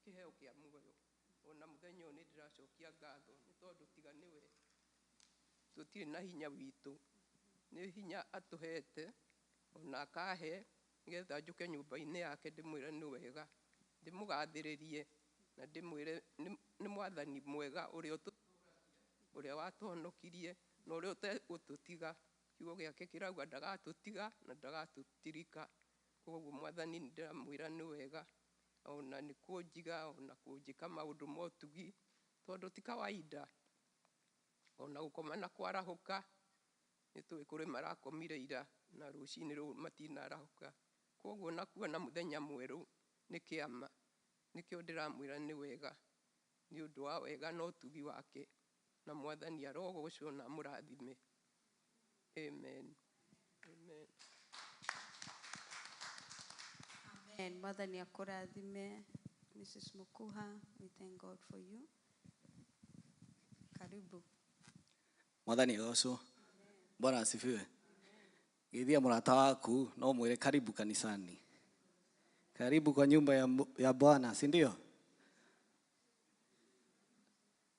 Kĩheo kĩa muoyo. Ona mũthenya ũyũ nĩ ndĩracokia ngatho nĩ tondũ tiga nĩwe tũtirĩ na hinya witũ. Nĩ hinya atũhete ona akahe nĩgetha njũke nyũmba-inĩ yake ndĩmwĩre nĩ wega, ndĩmũgathĩrĩrie na ndĩmwĩre nĩ mwathani mwega ũrĩa ũrĩa watũhonokirie na ũrĩa ũtegũtũtiga. Kiugo gĩake kĩrauga ndagatũtiga na ndagatũtirika. Koguo mwathani nĩ ndĩramwĩra nĩ wega ona nĩ kũnjiga ona kũnjĩka maũndũ ma ũtugi tondũ ti kawaida ona gũkoma na kwarahũka nĩ tũĩ kũrĩ marakomire ira na rũcinĩ rũu matinarahũka. Koguo ona kuona mũthenya mwerũ nĩ kĩama. Nĩkĩo ndĩramwĩra nĩ wega nĩ ũndũ wa wega na ũtugi wake na mwathani arogocwo na amũrathime. Amen. Amen. Amen. Mwathani akũrathime Mrs. Mukuha. We thank God for you. Karibu. Mwathani agocwo. Bwana asifiwe. Geithia mũrata waku no mwĩre karibu kanisani. Karibu kwa nyumba ya Bwana, si ndio?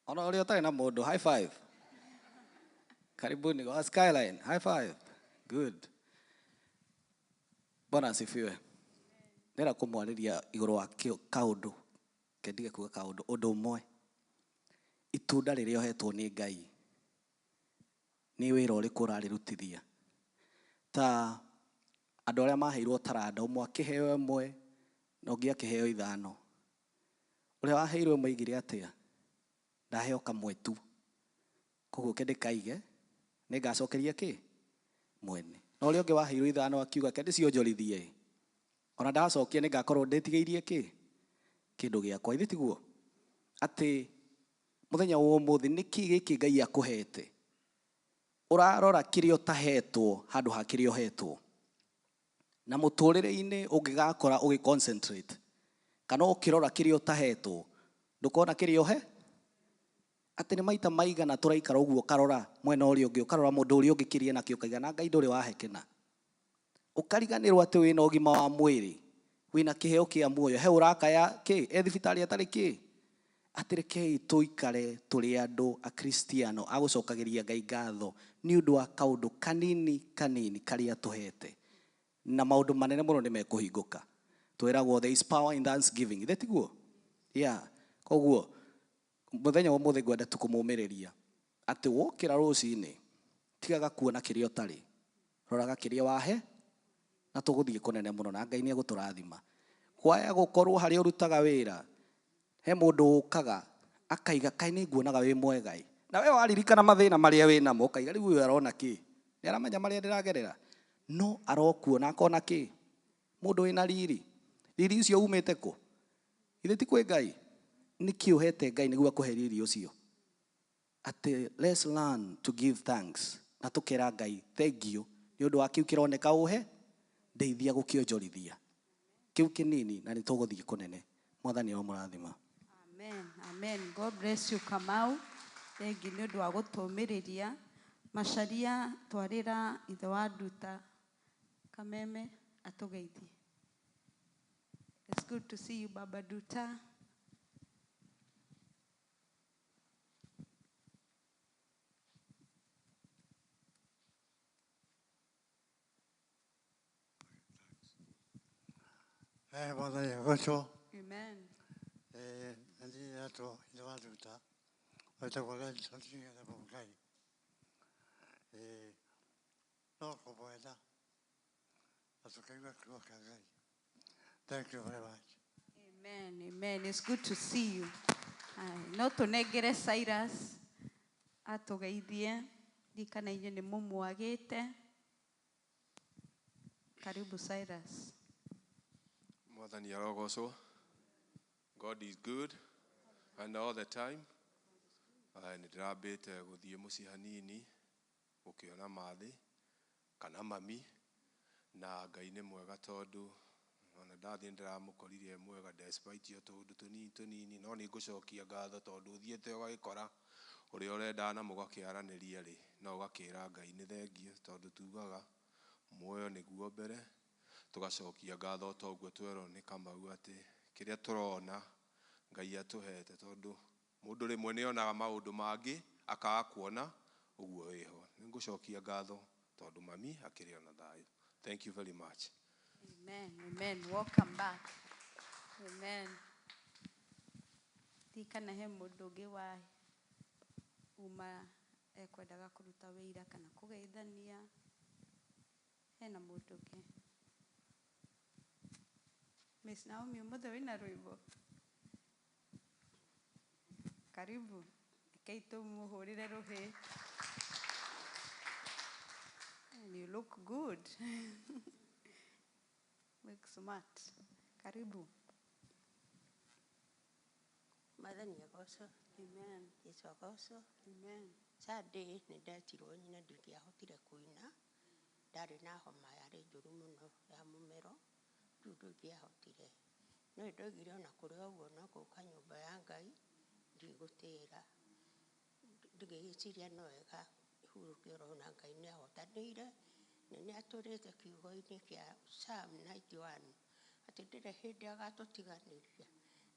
Ona ũrĩa ũtarĩ na mũndũ, high five. Karibuni kwa Skyline, high five. Good. Bwana asifiwe. Ndĩrenda kũmwarĩria igũrũ wa kaũndũ, kendige kuga kaũndũ, ũndũ ũmwe. Itunda rĩrĩa ũhetwo nĩ Ngai, nĩ wĩra ũrĩkũ ũrarĩrutithia? Ta andũ arĩa maheirwo taranda, ũmwe akĩheo ĩmwe na ũngĩ akĩheo ithano. Ũrĩa waheirwo ĩmwe aigire atĩa? Ndaheo kamwe tu. Koguo ke ndĩkaige, nĩngacokeria kĩ? Mwene. Na ũrĩa ũngĩ waheirwo ithano akiuga ke ndĩcionjorithie. Ona ndacokia nĩngakorwo ndĩtigĩirie kĩ? Kĩndũ gĩakwa. Ithe tiguo? Atĩ mũthenya wa ũmũthĩ nĩkĩ gĩkĩ Ngai akũhete? Ũrarora kĩrĩa ũtahetwo handũ ha kĩrĩa ũhetwo. Na mũtũrĩre-inĩ ũngĩgakora ũgĩ concentrate kana ũkĩrora kĩrĩa ũtahetwo, ndũkona kĩrĩa ũhe? Atĩ nĩ maita maigana tũraikara ũguo ũkarora mwena ũrĩa ũngĩ, ũkarora mũndũ ũrĩa ũngĩ kĩrĩa nakĩo, ũkaiga na Ngai ndũrĩ wahe kĩna. Ũkariganĩrwo atĩ wĩna ũgima wa mwĩrĩ, wĩna kĩheo kĩa muoyo, he ũrakaya kĩ? E thibitarĩ atarĩ kĩ? Atĩ rekei tũikare tũrĩ andũ akristiano a gũcokagĩria Ngai ngatho nĩ ũndũ wa kaũndũ kanini kanini karĩa tũhete. Na maũndũ manene mũno nĩ mekũhingũka. Twĩragwo there is power in thanksgiving. Ithe tiguo? Yeah. Koguo mũthenya wa ũmũthĩ ngwenda tu kũmũmĩrĩria atĩ wokĩra rũcinĩ tigaga kuona kĩrĩa ũtarĩ, roraga kĩrĩa wahe na tũgũthiĩ kũnene mũno na Ngai nĩ egũtũrathima. Kwaya gũkorwo harĩa ũrutaga wĩra he mũndũ ũkaga akaiga kaĩ nĩ nguonaga wĩ mwega ĩ, na we waririkana mathĩna marĩa wĩ namo ũkaiga rĩu ũyũ arona kĩ, nĩ aramenya marĩa ndĩragerera, no arokuona akona kĩ, mũndũ wĩna riri. Riri ũcio umĩte kũ? Ithe ti kwĩ Ngai? Nĩkĩ ũhete Ngai nĩguo akũhe riri ũcio? Atĩ let's learn to give thanks na tũkera Ngai thank you nĩ ũndũ wa kĩu kĩroneka ũhe, ndeithia gũkĩonjorithia kĩu kĩnini na nĩ tũgũthiĩ kũnene. Mwathani aromũrathima. Amen. Amen. God bless you Kamau. Thengi nĩ ũndũ wa gũtũmĩrĩria. Macharia twarĩra ithe wa Nduta Kameme atũgeithie. It's good to see you Baba Nduta. Mwathani agocwo. Amen. Nĩ etwo ithe wa Nduta, wetagwo Lenson King'ethe Mũngai. No kũmwenda na tũkaigua kiugo kĩa Ngai. Thank you very much. Amen. Amen. It's good to see you. Aye, no tũnengere Cyrus atũgeithie ndirikana inyuĩ nĩ mũmwagĩte. Karibu Cyrus. Mwathani arogocwo. God is good and all the time. Nĩ ndĩrambĩte gũthiĩ mũciĩ hanini gũkĩona mathĩ kana mami, na Ngai nĩ mwega tondũ ona ndathiĩ ndĩramũkorire e mwega despite o tũũndũ tũnini tũnini, no nĩ ngũcokia ngatho tondũ ũthiĩte ũgagĩkora ũrĩa ũrendaga na mũgakĩaranĩria rĩ, no ũgakĩra Ngai nĩ thengiũ tondũ tugaga muoyo nĩguo mbere, tũgacokia ngatho o ta ũguo twerwo nĩ Kamau atĩ kĩrĩa tũrona Ngai atũhete tondũ mũndũ rĩmwe nĩ onaga maũndũ mangĩ akaga kuona ũguo wĩho. Nĩ ngũcokia ngatho tondũ mami akĩrĩ ona thayũ. Thank you very much. Amen. Amen. Welcome back. Amen. Tikana he mũndũ ũngĩ wa uma ekwendaga kũruta wĩira kana kũgeithania. Hena mũndũ ũngĩ. Miss Naomi, ũmũthĩ wĩna rwĩmbo? Karibu. Rekei tũmũhũrĩre rũhĩ. And you look good. Look smart. Karibu. Mwathani agocwo. Amen. Jesu agocwo. Amen. Sunday nĩ ndetirwo nyine, ndingĩahotire kũina, ndarĩ na homa yarĩ njũru mũno ya mũmero, rĩu ndũngĩahotire. No ndoigire ona kũrĩ ũguo no gũka nyũmba ya Ngai ndigũtĩra. Ngĩgĩciria no wega hurũke oro na Ngai nĩ ahotanĩire na nĩ atũrĩte kiugo-inĩ kĩa Psalm 91 atĩ ndĩrĩ hĩndĩ agatũtiganĩria,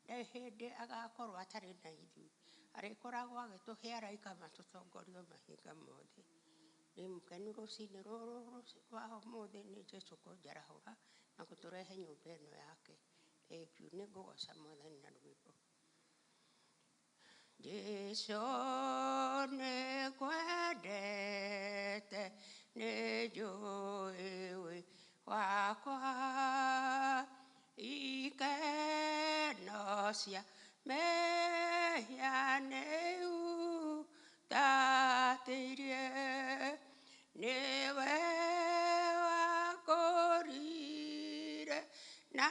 ndarĩ hĩndĩ agakorwo atarĩ na ithuĩ, arĩkoragwo agĩtũhe araika matũtongorie mahinda mothe. Ndĩ mũkenu rũcinĩ rũrũ rwa ũmũthĩ nĩ Jesũ kũnjarahũra na gũtũrehe nyũmba ĩno yake. Thank you. Nĩ ngũgoca Mwathani na rwĩmbo. Jesũ nĩ ngwendete, nĩ njũĩ wĩ wakwa, ikeno cia mehia nĩ ũtatĩirie, nĩwe wakũrire na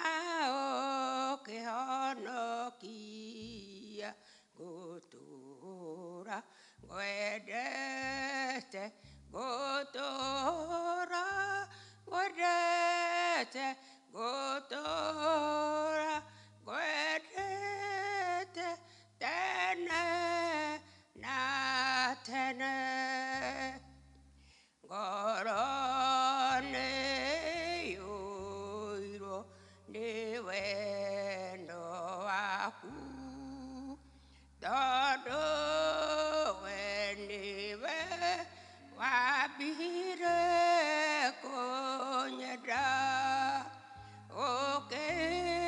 ũkĩhonokia, ngũtũũra ngwendete, ngũtũũra ngwendete, ngũtũũra ngwendete tene na tene. Ngoro nĩ iyũirwo nĩ wendo waku, tondũ we nĩwe wambire kũnyenda,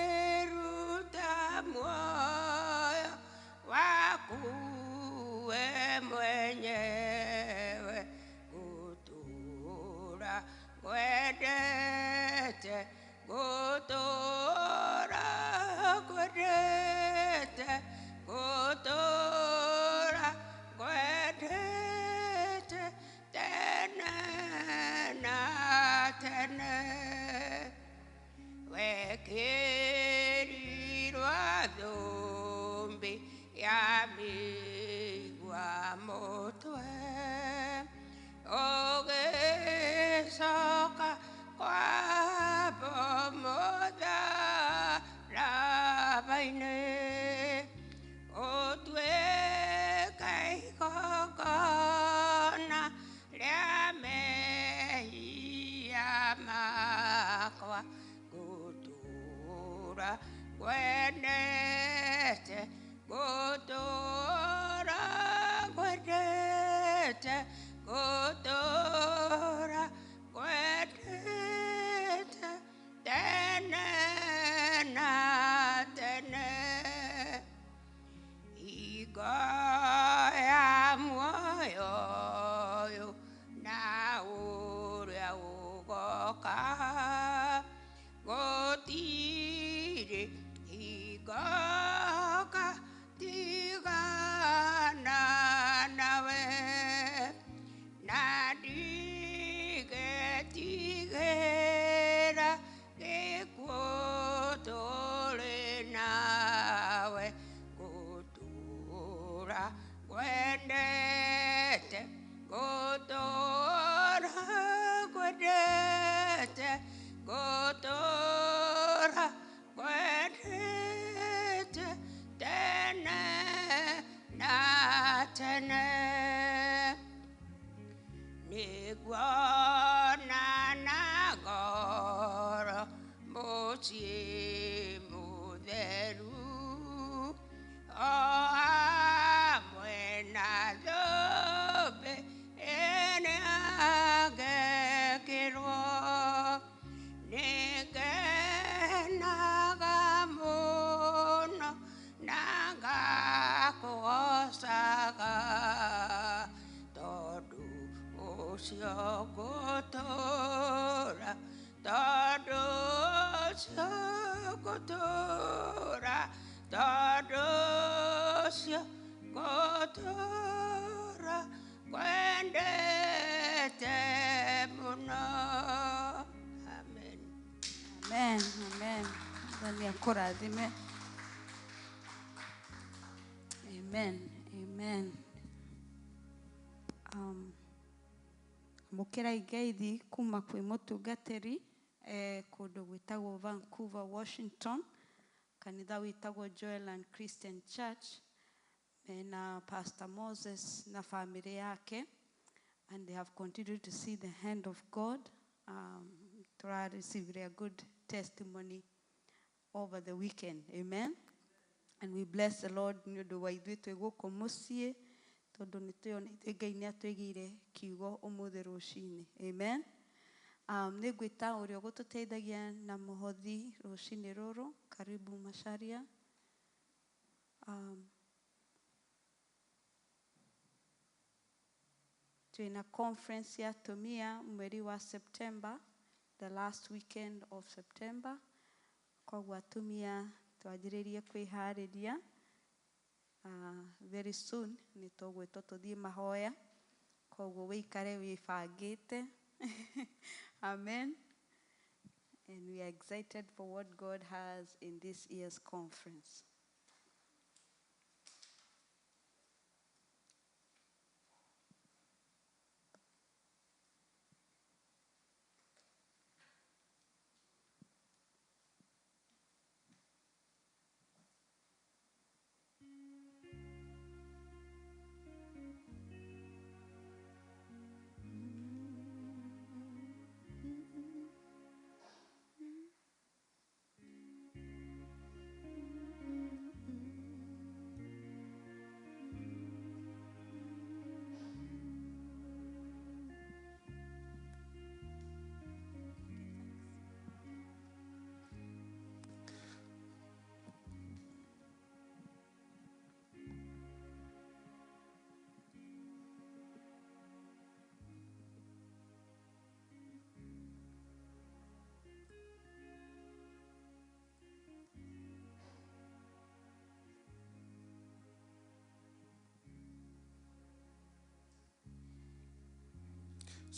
ũkĩruta muoyo waku we mwenyewe, ngũtũũra ngwendete, ngũtũũra ngwendete, ngũtũũra ngwendete tene na tene. Wekĩrirwo thũmbĩ ya mĩigua mũtwe, ũgĩcoka kwambwo mũtharaba-inĩ, ũtuĩke igongona rĩa mehia makwa, ngũtũũra ngwendete, ngũtũũra ngwendete, ngũtũũra ngwendete tene na tene. Hingo ya muoyo ũyũ na ũrĩa ũgoka, gũtirĩ hingo ngatigana nawe, na ndigetigĩra gĩkuũ tũrĩ nawe, ngũtũũra ngwendete, ngũtũũra ngwendete, ngũtũũra ngwendete tene na tene. Nĩguona na ngoro mũciĩ mũtheru, ũcio ngũtũũra, tondũ ũcio ngũtũũra, tondũ ũcio ngũtũũra kwendete mũno. Amen. Amen, amen. Mwathani akũrathime. Amen, amen. Amũkĩra ngeithi kuma kwĩ mũtungatĩri kũndũ gwĩtagwo Vancouver, Washington, kanitha wĩtagwo Joyland Christian Church, mena Pastor Moses na family yake, and they have continued to see the hand of God. Received a good testimony over the weekend. Amen. And we bless the Lord nĩ ũndũ wa ithuĩ twĩ gũkũ mũciĩ, tondũ nĩ twĩyoneire Ngai nĩ atwĩgĩire kiugo ũmũthĩ rũcinĩ. Amen. Nĩ ngwĩta ũrĩa ũgũtũteithagia na mũhothi rũcinĩ rũrũ. Karibu Macharia. Twĩna conference ya atumia mweri wa September, the last weekend of September. Koguo atumia twanjĩrĩrie kwĩharĩria. Very soon nĩ tũgwĩtwo tũthiĩ mahoya, koguo wĩikare wĩbangĩte. Amen. And we are excited for what God has in this year's conference.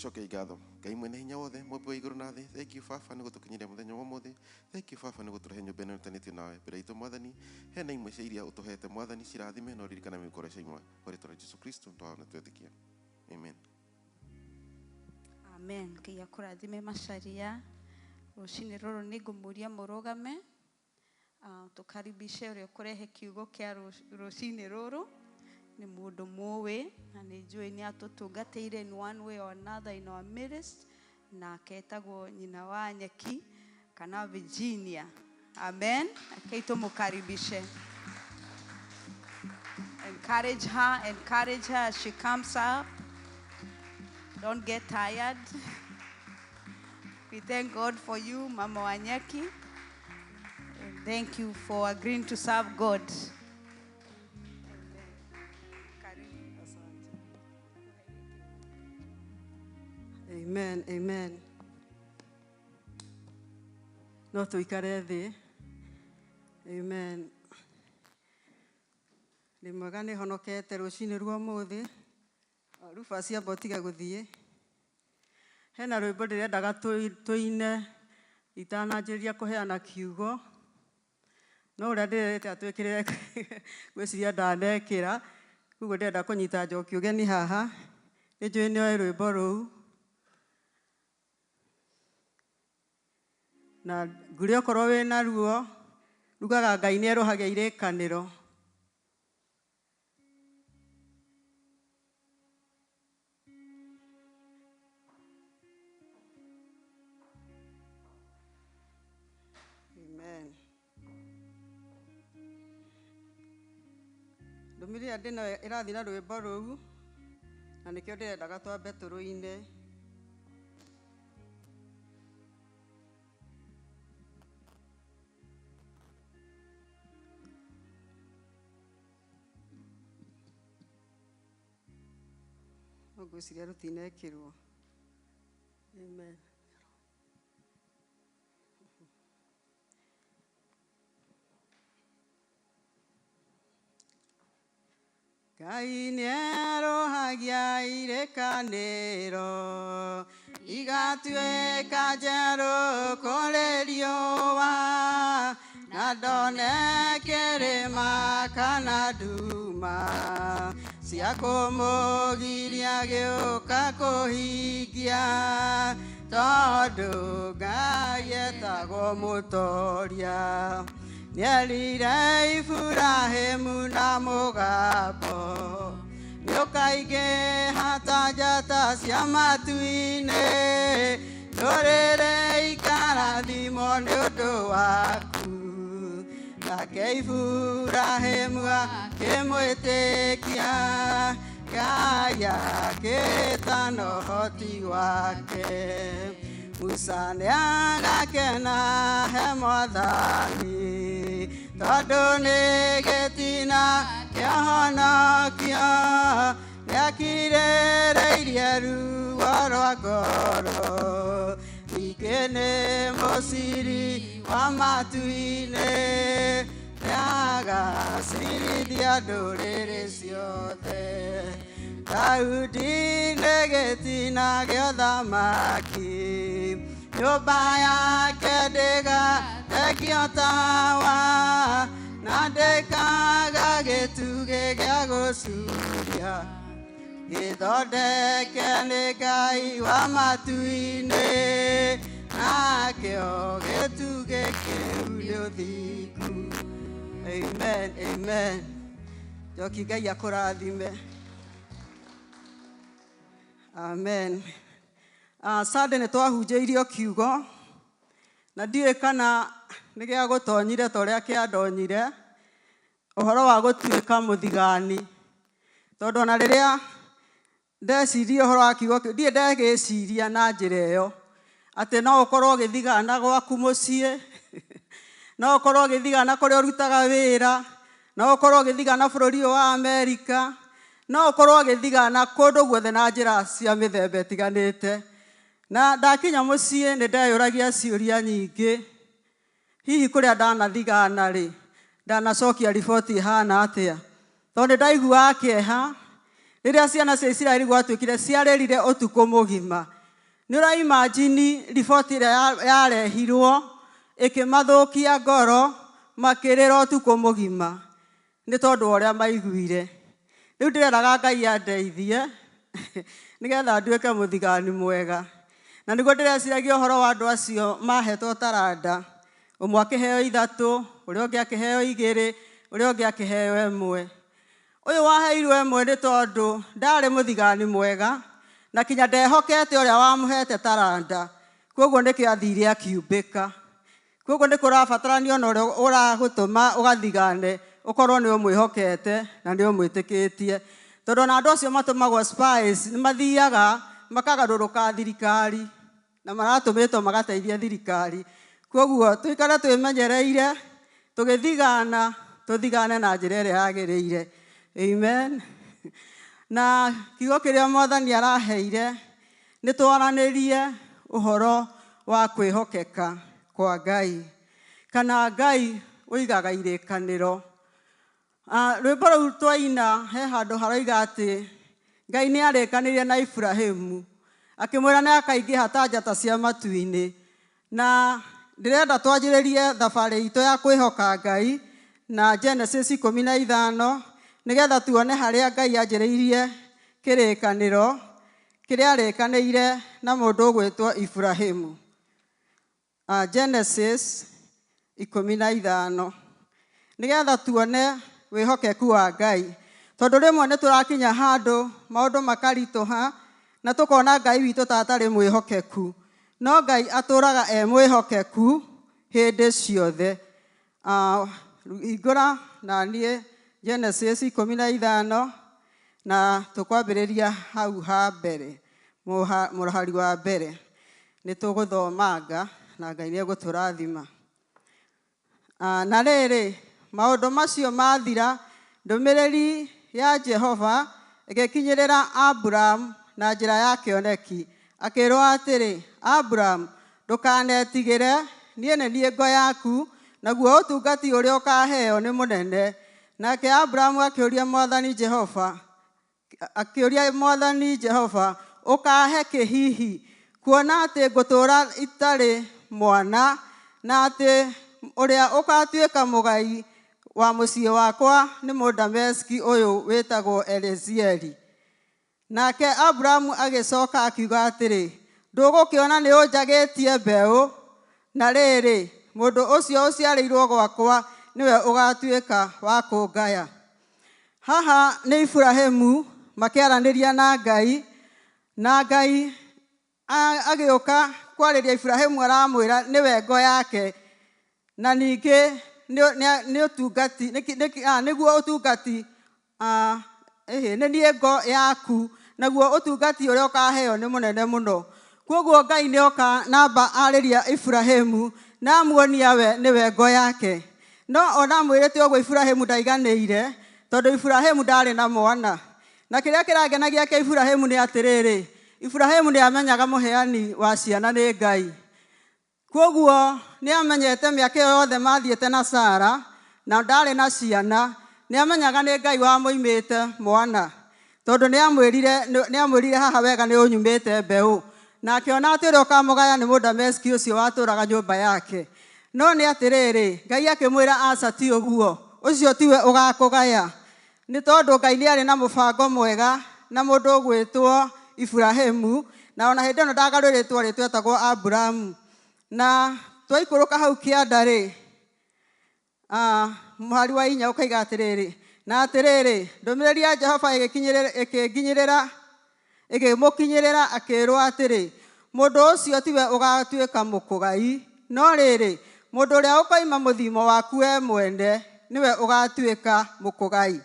Coke ngatho Ngai mwene hinya wothe, mũmbi wa igũrũ na thĩ. Thank you Baba nĩ gũtũkinyĩria mũthenya wa ũmũthĩ. Thank you Baba nĩ gũtũrehe nyũmba ĩno ĩtanĩtio nawe mbere itũ. Mwathani, hena imwe cia iria ũtũhete, Mwathani, cirathime na ũririkane mĩkoro cia imwe kwa rĩtwa rĩa Jesu Kristo twaona twetĩkia. Amen. Amen. Ngai akũrathime Macharia. Rũcinĩ rũrũ nĩ ngũmũria mũrũgame, tũkaribishe ũrĩa ũkũrehe kiugo kĩa rũcinĩ rũrũ. Nĩ mũndũ mũĩ na nĩ njũĩ nĩ atũtungatĩire in one way or another in our midst, na aketagwo nyina wa nyeki kana Virginia. Amen. Rekei tũmũkaribishe. Encourage her, encourage her as she comes up. Don't get tired. We thank God for you, Mama Wanyeki. And thank you for agreeing to serve God. Amen, amen. No tuikare thĩ. Amen. Nĩ mwega nĩ honokete rũcinĩ rwa ũmũthĩ. Ruba ciamba ũtige gũthiĩ. Hena rwĩmbo ndĩrendaga tũine itananjĩrĩria kũheana kiugo. No ũrĩa ndĩrerĩte atwĩkĩrĩre ngwĩciria ndanekĩra. Koguo ndĩrenda kũnyita Njoki ũgeni haha. Nĩ njũĩ nĩoĩ rwĩmbo rũu. Na ngũrĩ okorwo wĩna ruo, rugaga Ngai nĩ erũhagia irĩkanĩro. Amen. Ndũmĩrĩri ĩrĩa ndĩnayo ĩrathiĩ na rwĩmbo rũu, na nĩkĩo ndĩrendaga twambe tũrũine. No ngwĩciria rũtinekĩrwo. Amen. Ngai nĩerũhagia irĩkanĩro igatuĩka njerũ kũrĩ riũa na ndone kĩrĩma kana nduma cia kũmũgiria gĩũka kũhingia tondũ Ngai etagwo mũtoria. Nĩerire Iburahĩmu na mũgambo nĩũkaingĩha ta njata cia matu-inĩ ndũrĩrĩ ikarathimwo nĩ ũndũ waku. Nake Iburahĩmu akĩmwĩtĩkia Ngai akĩĩta na ũhoti wake. Musa nĩagakena he Mwathani tondũ nĩ gĩtina kĩa ũhonokio nĩakirĩrĩirie ruo rwa ngoro ningĩ nĩ mũciri wa matu-inĩ nĩagacirithia ndũrĩrĩ ciothe. Daudi nĩ gĩtina gĩa ũthamaki nyũmba yake ndĩgathekio tawa na ndĩkaga gĩtugĩ gĩa gũcuria gĩthondeke nĩ Ngai wa matu-inĩ nakĩo gĩtugĩ kĩu nĩ ũthingu. Amen, amen. Njoki Ngai akũrathime. Amen. Sunday nĩ twahunjĩirio kiugo na ndiũĩ kana nĩ gĩa gũtonyire ta ũrĩa kĩandonyire ũhoro wa gũtuĩka mũthigani tondũ ona rĩrĩa ndeciria ũhoro wa kiugo kĩu ndirĩ ndegĩciria na njĩra ĩyo atĩ no ũkorwo ũgĩthigana gwaku mũciĩ no ũkorwo ũgĩthigana kũrĩa ũrutaga wĩra no ũkorwo ũgĩthigana bũrũri ũyũ wa Amerika no ũkorwo ũgĩthigana kũndũ guothe na njĩra cia mĩthemba ĩtiganĩte. Na ndakinya mũciĩ nĩ ndeyũragia ciũria nyingĩ hihi kũrĩa ndanathigana rĩ ndanacokia riboti ĩhana atĩa tondũ nĩ ndaiguaga kĩeha rĩrĩa ciana cia Isiraeli gwatuĩkire ciarĩrire ũtukũ mũgima. Nĩ ũraimajini riboti ĩrĩa yarehirwo ĩkĩmathũkia ngoro makĩrĩra ũtukũ mũgima nĩ tondũ wa ũrĩa maiguire. Rĩu ndĩreraga Ngai andeithie nĩgetha nduĩke mũthigani mwega. Na nĩguo ndĩreciragia ũhoro wa andũ acio mahetwo taranda ũmwe akĩheo ithatũ ũrĩa ũngĩ akĩheo igĩrĩ ũrĩa ũngĩ akĩheo ĩmwe. Ũyũ waheirwo ĩmwe nĩ tondũ ndarĩ mũthigani mwega na kinya ndehokete ũrĩa wamũhete taranda koguo nĩkĩo athire akiumbĩka. Koguo nĩ kũrabatarania ona ũrĩa ũragũtũma ũgathigane ũkorwo nĩ ũmwĩhokete na nĩ ũmwĩtĩkĩtie tondũ ona andũ acio matũmagwo spies nĩ mathiaga makagarũrũka thirikari na maratũmĩtwo magateithie thirikari. Koguo tũikare twĩmenyereire tũgĩthigana tũthigane na njĩra ĩrĩa yagĩrĩire. Amen. Na kiugo kĩrĩa Mwathani araheire nĩ twaranĩrie ũhoro wa kwĩhokeka kwa Ngai kana Ngai ũigaga irĩkanĩro. Rwĩmbo rũu twaina he handũ haroiga atĩ Ngai nĩ arĩkanĩire na Iburahĩmu akĩmwĩra nĩ akaingĩha ta njata cia matu-inĩ. Na ndĩrenda twanjĩrĩrie thabarĩ itũ ya kwĩhoka Ngai na Genesis 15 nĩgetha tuone harĩa Ngai anjĩrĩirie kĩrĩkanĩro kĩrĩa arĩkanĩire na mũndũ ũgwĩtwo Iburahĩmu. Genesis 15 nĩgetha tuone wĩhokeku wa Ngai tondũ rĩmwe nĩ tũrakinya handũ maũndũ makaritũha na tũkona Ngai witũ ta atarĩ mwĩhokeku no Ngai atũraga e mwĩhokeku hĩndĩ ciothe. Hingũra na niĩ Genesis 15 na tũkwambĩrĩria hau ha mbere mũhari wa mbere nĩ tũgũthomanga na Ngai nĩ egũtũrathima. Na rĩrĩ maũndũ macio mathira ndũmĩrĩri ya Jehova ĩgĩkinyĩrĩra Aburamu na njĩra ya kĩoneki Akĩĩrwo atĩrĩ, Aburamu, ndũkanetigĩre, niĩ nĩ niĩ ngo yaku, naguo ũtungati ũrĩa ũkaaheo nĩ mũnene. Nake Aburamu akĩũria Mwathani Jehova, akĩũria Mwathani Jehova, ũkaahe kĩ hihi, kuona atĩ ngũtũũra itarĩ mwana, na atĩ ũrĩa ũgaatuĩka mũgai wa mũciĩ wakwa nĩ Mũdameski ũyũ wĩtagwo Eliezeri? Nake Aburamu agĩcoka akiuga atĩrĩ, ndũgũkĩona nĩ ũnjagĩtie mbeũ, na rĩrĩ, mũndũ ũcio ũciarĩirwo gwakwa nĩwe ũgatuĩka wa kũngaya. Haha nĩ Iburahĩmu makĩaranĩria na Ngai, na Ngai agĩũka kwarĩria Iburahĩmu aramwĩra nĩwe ngo yake, na ningĩ nĩ ũtungati nĩguo ũtungati nĩ niĩ ngo yaku, naguo ũtungati ũrĩa ũkaheo nĩ mũnene mũno. Kwoguo Ngai nĩ oka namba arĩria Iburahĩmu na amuonia we nĩwe ngo yake. No ona amwĩrĩte ũguo Iburahĩmu ndaiganĩire, tondũ Iburahĩmu ndarĩ na mwana. Na kĩrĩa kĩrangenagia kĩa Iburahĩmu nĩ atĩrĩrĩ, Iburahĩmu nĩ amenyaga mũheani wa ciana nĩ Ngai. Kwoguo nĩ amenyete mĩaka ĩyo yothe mathiĩte na Sara na ndarĩ na ciana, nĩ amenyaga nĩ Ngai wamũimĩte mwana, tondũ nĩ amwĩrire haha wega nĩ ũnyumĩte mbeũ. Na akĩona atĩ ũrĩa ũkamũgaya nĩ Mũdameski ũcio watũũraga nyũmba yake. No nĩ atĩrĩrĩ, Ngai akĩmwĩra aca ti ũguo, ũcio tiwe ũgakũgaya. Nĩ tondũ Ngai nĩ arĩ na mũbango mwega na mũndũ ũgwĩtwo Iburahĩmu, na ona hĩndĩ ĩno ndagarũrĩtwo rĩtwa etagwo Aburamu. Na twaikũrũka hau kĩanda rĩ, mũhari wa 4 ũkaiga atĩrĩrĩ, na atĩrĩrĩ, ndũmĩrĩri ya Jehova ĩgĩmũkinyĩrĩra akĩĩrwo atĩrĩ, mũndũ ũcio tiwe ũgatuĩka mũkũgai, no rĩrĩ, mũndũ ũrĩa ũkoima mũthimo waku we mwene nĩwe ũgatuĩka mũkũgai.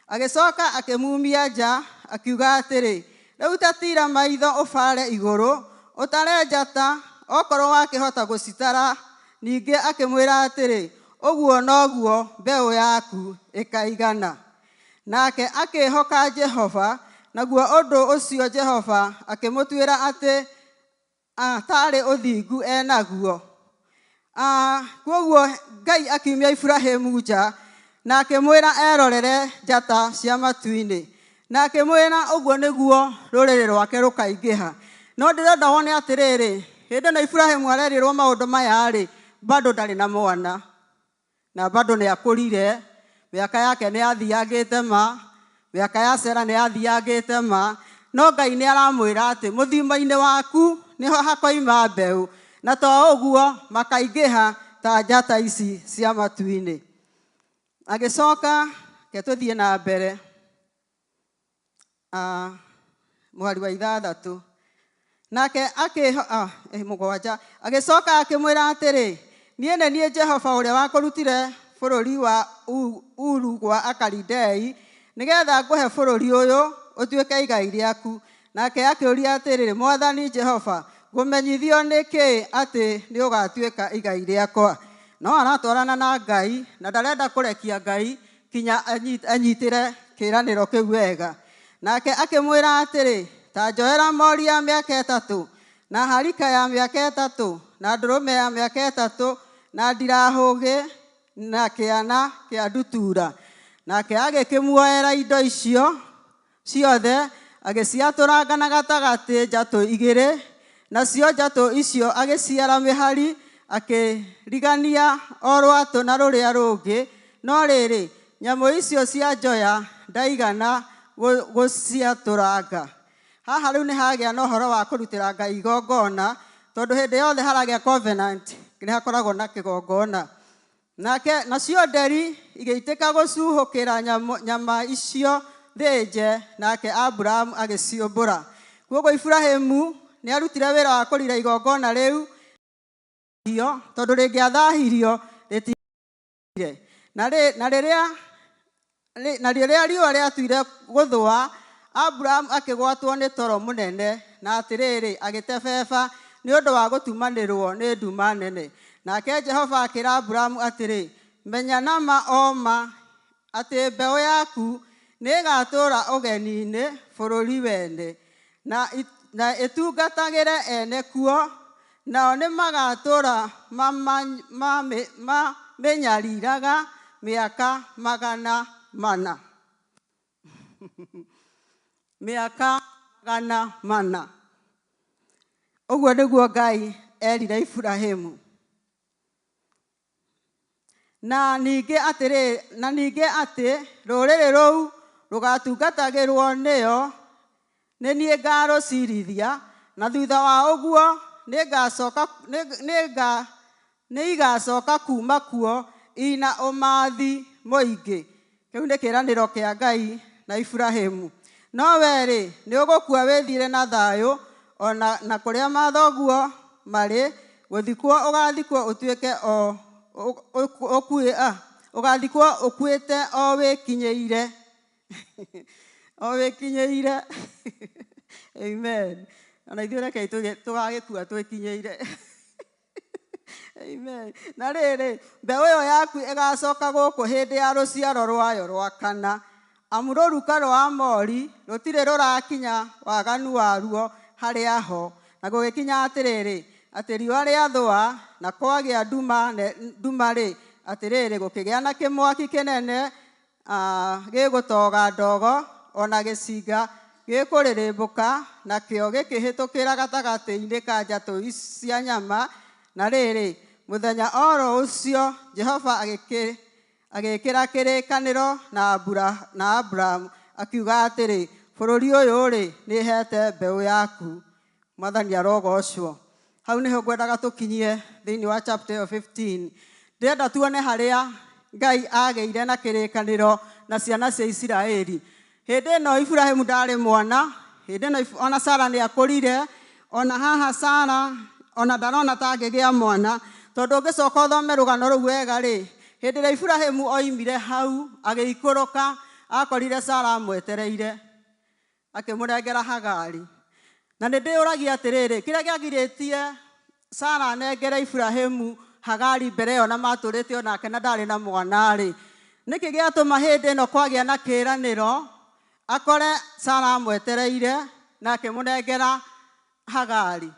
Agĩcoka akĩmumia nja akiuga atĩrĩ, rĩu ta tiira maitho ũbaare igũrũ, ũtare njata, okorwo wakĩhota gũcitara. Ningĩ akĩmwĩra atĩrĩ, ũguo noguo mbeũ yaku ĩkaigana. Nake akĩĩhoka Jehova, naguo ũndũ ũcio Jehova akĩmũtuĩra atĩ taarĩ ũthingu enaguo. Kwoguo Ngai akiumia Iburahĩmu nja na akĩmwĩra erorere njata cia matu-inĩ, na akĩmwĩra ũguo nĩguo rũrĩrĩ rwake rũkaingĩha. No ndĩrenda wone atĩrĩrĩ, hĩndĩ ĩno Iburahĩmu arerirwo maũndũ maya rĩ, bado ndarĩ na mwana, na bado nĩ akũrire, mĩaka yake nĩ yathiangĩte ma, mĩaka ya Sera nĩ yathiangĩte ma, no Ngai nĩ aramwĩra atĩ mũthimo-inĩ waku nĩho hakoima mbeũ, na to ũguo makaingĩha ta njata ici cia matu-inĩ. Agĩcoka ke tũthiĩ na mbere, mũhari wa 6. Nake 7 agĩcoka akĩmwĩra atĩrĩ, niĩ nĩ niĩ Jehova ũrĩa wakũrutire bũrũri wa Uru gwa Akalidei, nĩgetha ngũhe bũrũri ũyũ ũtuĩke igai rĩaku. Nake akĩũria atĩrĩ, Mwathani Jehova, ngũmenyithio nĩ kĩĩ atĩ nĩ ũgatuĩka igai rĩakwa? No aratwarana na Ngai na ndarenda kũrekia Ngai kinya anyitĩre kĩĩranĩro kĩu wega. Nake akĩmwĩra atĩrĩ, ta njoera mori ya mĩaka 3, na harika ya mĩaka 3, na ndũrũme ya mĩaka 3, na ndirahũgĩ, na kĩana kĩa ndutura. Nake agĩkĩmuoera indo icio ciothe, agĩciatũranga na gatagatĩ njatũ 2, nacio njatũ icio agĩciara mĩhari, akĩrigania o rwatũ na rũrĩa rũngĩ. No rĩrĩ, nyamũ icio cia njoya ndaigana gũciatũranga. Haha rĩu nĩ hagĩa na ũhoro wa kũrutĩra Ngai igongona, tondũ hĩndĩ yothe haragĩa covenant nĩ hakoragwo na kĩgongona. Nake nacio nderi igĩitĩka gũcuhũkĩra nyama icio thĩnje, nake Aburamu agĩciũmbũra. Kwoguo Iburahĩmu nĩ arutire wĩra wa kũrira igongona rĩu, tondũ rĩngĩathahirio rĩtigire. Na rĩrĩa riũa rĩatuire gũthũa, Aburamu akĩgwatwo nĩ toro mũnene, na atĩrĩrĩ, agĩtebeba nĩ ũndũ wa gũtumanĩrwo nĩ nduma nene. Nake Jehova akĩra Aburamu atĩrĩ, menya na ma o ma atĩ mbeũ yaku nĩ ĩgatũũra ũgeni-inĩ bũrũri wene, na na ĩtungatagĩre ene kuo, nao nĩmagatũũra mamĩnyariraga mĩaka 400. Mĩaka 400. Ũguo nĩguo Ngai erire Iburahĩmu. Na ningĩ atĩrĩ, na ningĩ atĩ rũrĩrĩ rũu rũgatungatagĩrwo nĩo, nĩ niĩ ngarũcirithia, na thutha wa ũguo nĩigacoka kuma kuo ina ũmathi mũingĩ. Kĩu nĩ kĩĩranĩro kĩa Ngai na Iburahĩmu. No we-rĩ, nĩũgũkua wĩthiĩre na thayũ, ona na kũrĩa mathoguo marĩ, gũthikwo ũgathikwo ũtuĩke o ũgathikwo ũkuĩte o wĩkinyĩire. O wĩkinyĩire. Amen. Ona ithuĩ rekei tũgagĩkua twĩkinyĩire. Amen. Na rĩrĩ, mbeũ ĩyo yaku ĩgacoka gũkũ hĩndĩ ya rũciaro rwayo rwa kana. Amu rũruka rwa Amori rũtirĩ rũrakinya waganu waruo harĩa ho. Na gũgĩkinya atĩrĩrĩ, atĩ riũa rĩathũa na kwagĩa nduma-rĩ, atĩrĩrĩ, gũkĩgĩa na kĩmwaki kĩnene gĩgũtoga ndogo, ona gĩcinga gĩkũrĩrĩmbũka, nakĩo gĩkĩhĩtũkĩra gatagatĩ-inĩ ka njatũ cia nyama. Na rĩrĩ, mũthenya oro ũcio Jehova agĩkĩra kĩrĩkanĩro na Abrahamu, akiuga atĩrĩ, bũrũri ũyũ-rĩ, nĩheete mbeũ yaku. Mwathani arogocwo. Hau nĩho ngwendaga tũkinyie thĩinĩ wa chapter 15. Ndĩrenda tuone harĩa Ngai agĩire na kĩrĩkanĩro na ciana cia Isiraeli. Hĩndĩ ĩno Iburahĩmu ndarĩ mwana, hĩndĩ ĩno ona Sara nĩakũrire, ona haha Sara ona ndarona ta angĩgĩa mwana, tondũ ũngĩcoka ũthome rũgano rũu wega rĩ, hĩndĩ ĩrĩa Iburahĩmu oimire hau agĩikũrũka, akorire Sara amwetereire, akĩmũnengera Hagari. Na nĩ ndĩũragia atĩrĩrĩ, kĩrĩa kĩagirĩtie Sara anengere Iburahĩmu Hagari mbere ĩyo na matũrĩte onake na ndarĩ na mwana rĩ, nĩkĩ gĩatũma hĩndĩ ĩno kwagĩa na kĩĩranĩro akore Sara amwetereire na akĩmũnengera Hagari?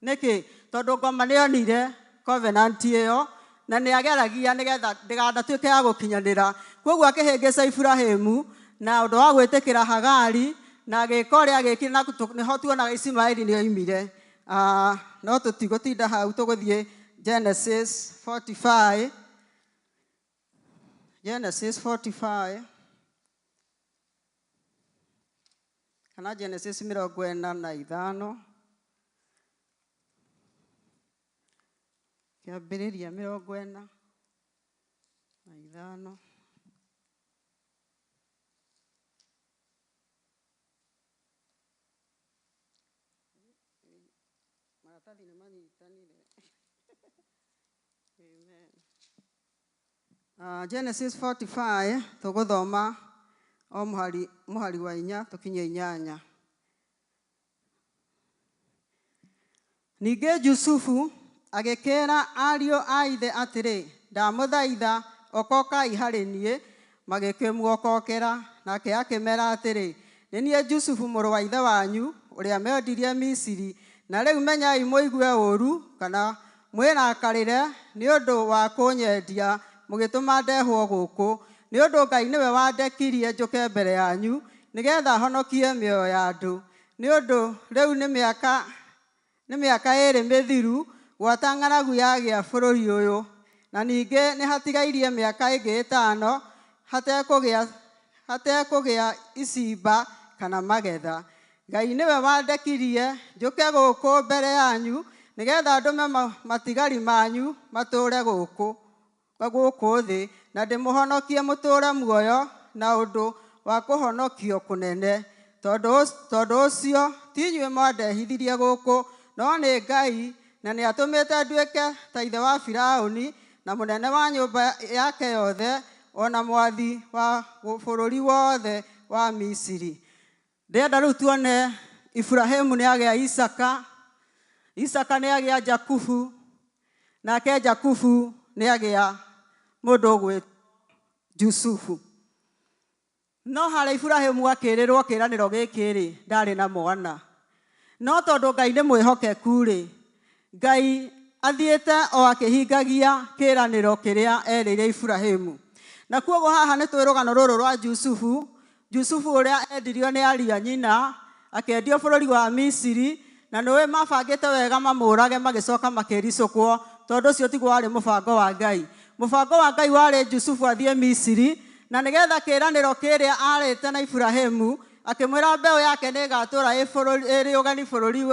Nĩkĩ? Tondũ ngoma nĩonire covenant ĩyo na nĩageragia nĩgetha ndĩganatuĩke ya gũkinyanĩra. Koguo akĩhĩngĩca Iburahĩmu na ũndũ wa gwĩtĩkĩra Hagari, na agĩka ũrĩa agĩkire, na nĩho tuonaga Ismaeli nĩoimire. No tũtigũtinda hau, tũgũthiĩ Genesis 45. Genesis 45 kana Genesis 45, kĩambĩrĩria 45. Maratathi nĩ manyitanire. Amen. Genesis 45 tũgũthoma o mũhari wa 4 tũkinye 8. Ningĩ Jusufu agĩkĩra ariũ a ithe atĩrĩ, ndamũthaitha okokai harĩ niĩ. Magĩkĩmuokokera, nake akĩmera atĩrĩ, nĩ niĩ Jusufu mũrũ wa ithe wanyu, ũrĩa mendirie Misiri. Na rĩu menyai mũigue ũũru kana mwĩrakarĩre nĩ ũndũ wa kũnyendia mũgĩtũma ndehwo gũkũ, nĩ ũndũ Ngai nĩwe wandekirie njũke mbere yanyu nĩgetha honokie mĩoyo ya andũ. Nĩ ũndũ rĩu nĩ mĩaka 2 mĩthiru gwata ng'aragu yagĩa bũrũri ũyũ, na ningĩ nĩ hatigairie mĩaka ĩngĩ 5 hatekũgĩa icimba kana magetha. Ngai nĩwe wandekirie njũke gũkũ mbere yanyu nĩgetha ndũme matigari manyu matũũre gũkũ thĩ, na ndĩmũhonokie mũtũũre muoyo na ũndũ wa kũhonokio kũnene. Tondũ ũcio ti inyuĩ mwandehithirie gũkũ, no nĩ Ngai, na nĩatũmĩte nduĩke ta ithe wa Firaũni na mũnene wa nyũmba yake yothe, ona mwathi wa bũrũri wothe wa Misiri. Ndĩrenda rĩu tuone Iburahĩmu nĩagĩa Isaka, Isaka nĩagĩa Jakubu, nake Jakubu nĩagĩa mũndũ ũgwĩtwo Jusufu. No harĩa Iburahĩmu akĩrĩrwo kĩĩranĩro gĩkĩ rĩ, ndarĩ na mwana. No tondũ Ngai nĩ mwĩhokeku-rĩ, Ngai athiĩte o akĩhingagia kĩĩranĩro kĩrĩa erĩire Iburahĩmu. Na kuoguo haha nĩ tũĩ rũgano rũrũ rwa Jusufu, Jusufu ũrĩa endirio nĩ ariũ a nyina, akĩendio bũrũri wa Misiri, na nĩũĩ mabangĩte wega mamũrage magĩcoka makĩricũkwo, tondũ ũcio tiguo warĩ mũbango wa Ngai. Mũbango wa Ngai warĩ Jusufu athiĩ Misiri, na nĩgetha kĩĩranĩro kĩrĩa arĩte na Iburahĩmu, akĩmwĩra mbeũ yake nĩ ĩgatũũra ĩ ĩrĩ ũgeni bũrũri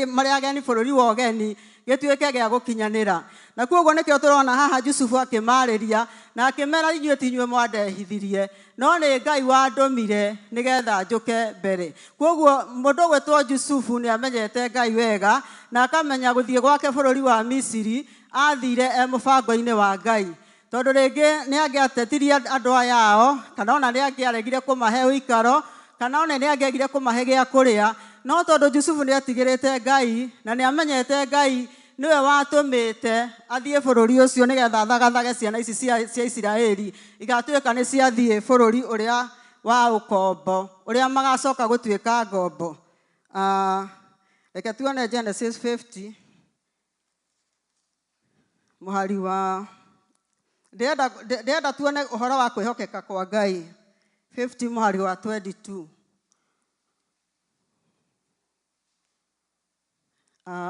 marĩ ageni bũrũri wa ũgeni, gĩtuĩke gĩa gũkinyanĩra. Na kuoguo nĩkĩo tũrona haha Jusufu akĩmarĩria na akĩmera inyuĩ ti inyuĩ mwandehithirie, no nĩ Ngai wandũmire nĩgetha njũke mbere. Kuoguo mũndũ ũgwĩtwo Jusufu nĩ amenyete Ngai wega na akamenya gũthiĩ gwake bũrũri wa Misiri athire e mũbango-inĩ wa Ngai. Tondũ rĩngĩ nĩ angĩatetirie andũ aya ao, kana ona nĩ angĩaregire kũmahe ũikaro, kana ona nĩ angĩagire kũmahe gĩa kũrĩa, no tondũ Jusufu nĩ etigĩrĩte Ngai na nĩ amenyete Ngai nĩwe watũmĩte athiĩ bũrũri ũcio nĩgetha athagathage ciana ici cia Isiraeli igatuĩka nĩ ciathiĩ bũrũri ũrĩa wa ũkombo, ũrĩa magacoka gũtuĩka ngombo. Reke tuone Genesis 50 mũhari wa ndĩrenda tuone ũhoro wa kwĩhokeka kwa Ngai. 50 mũhari wa 22.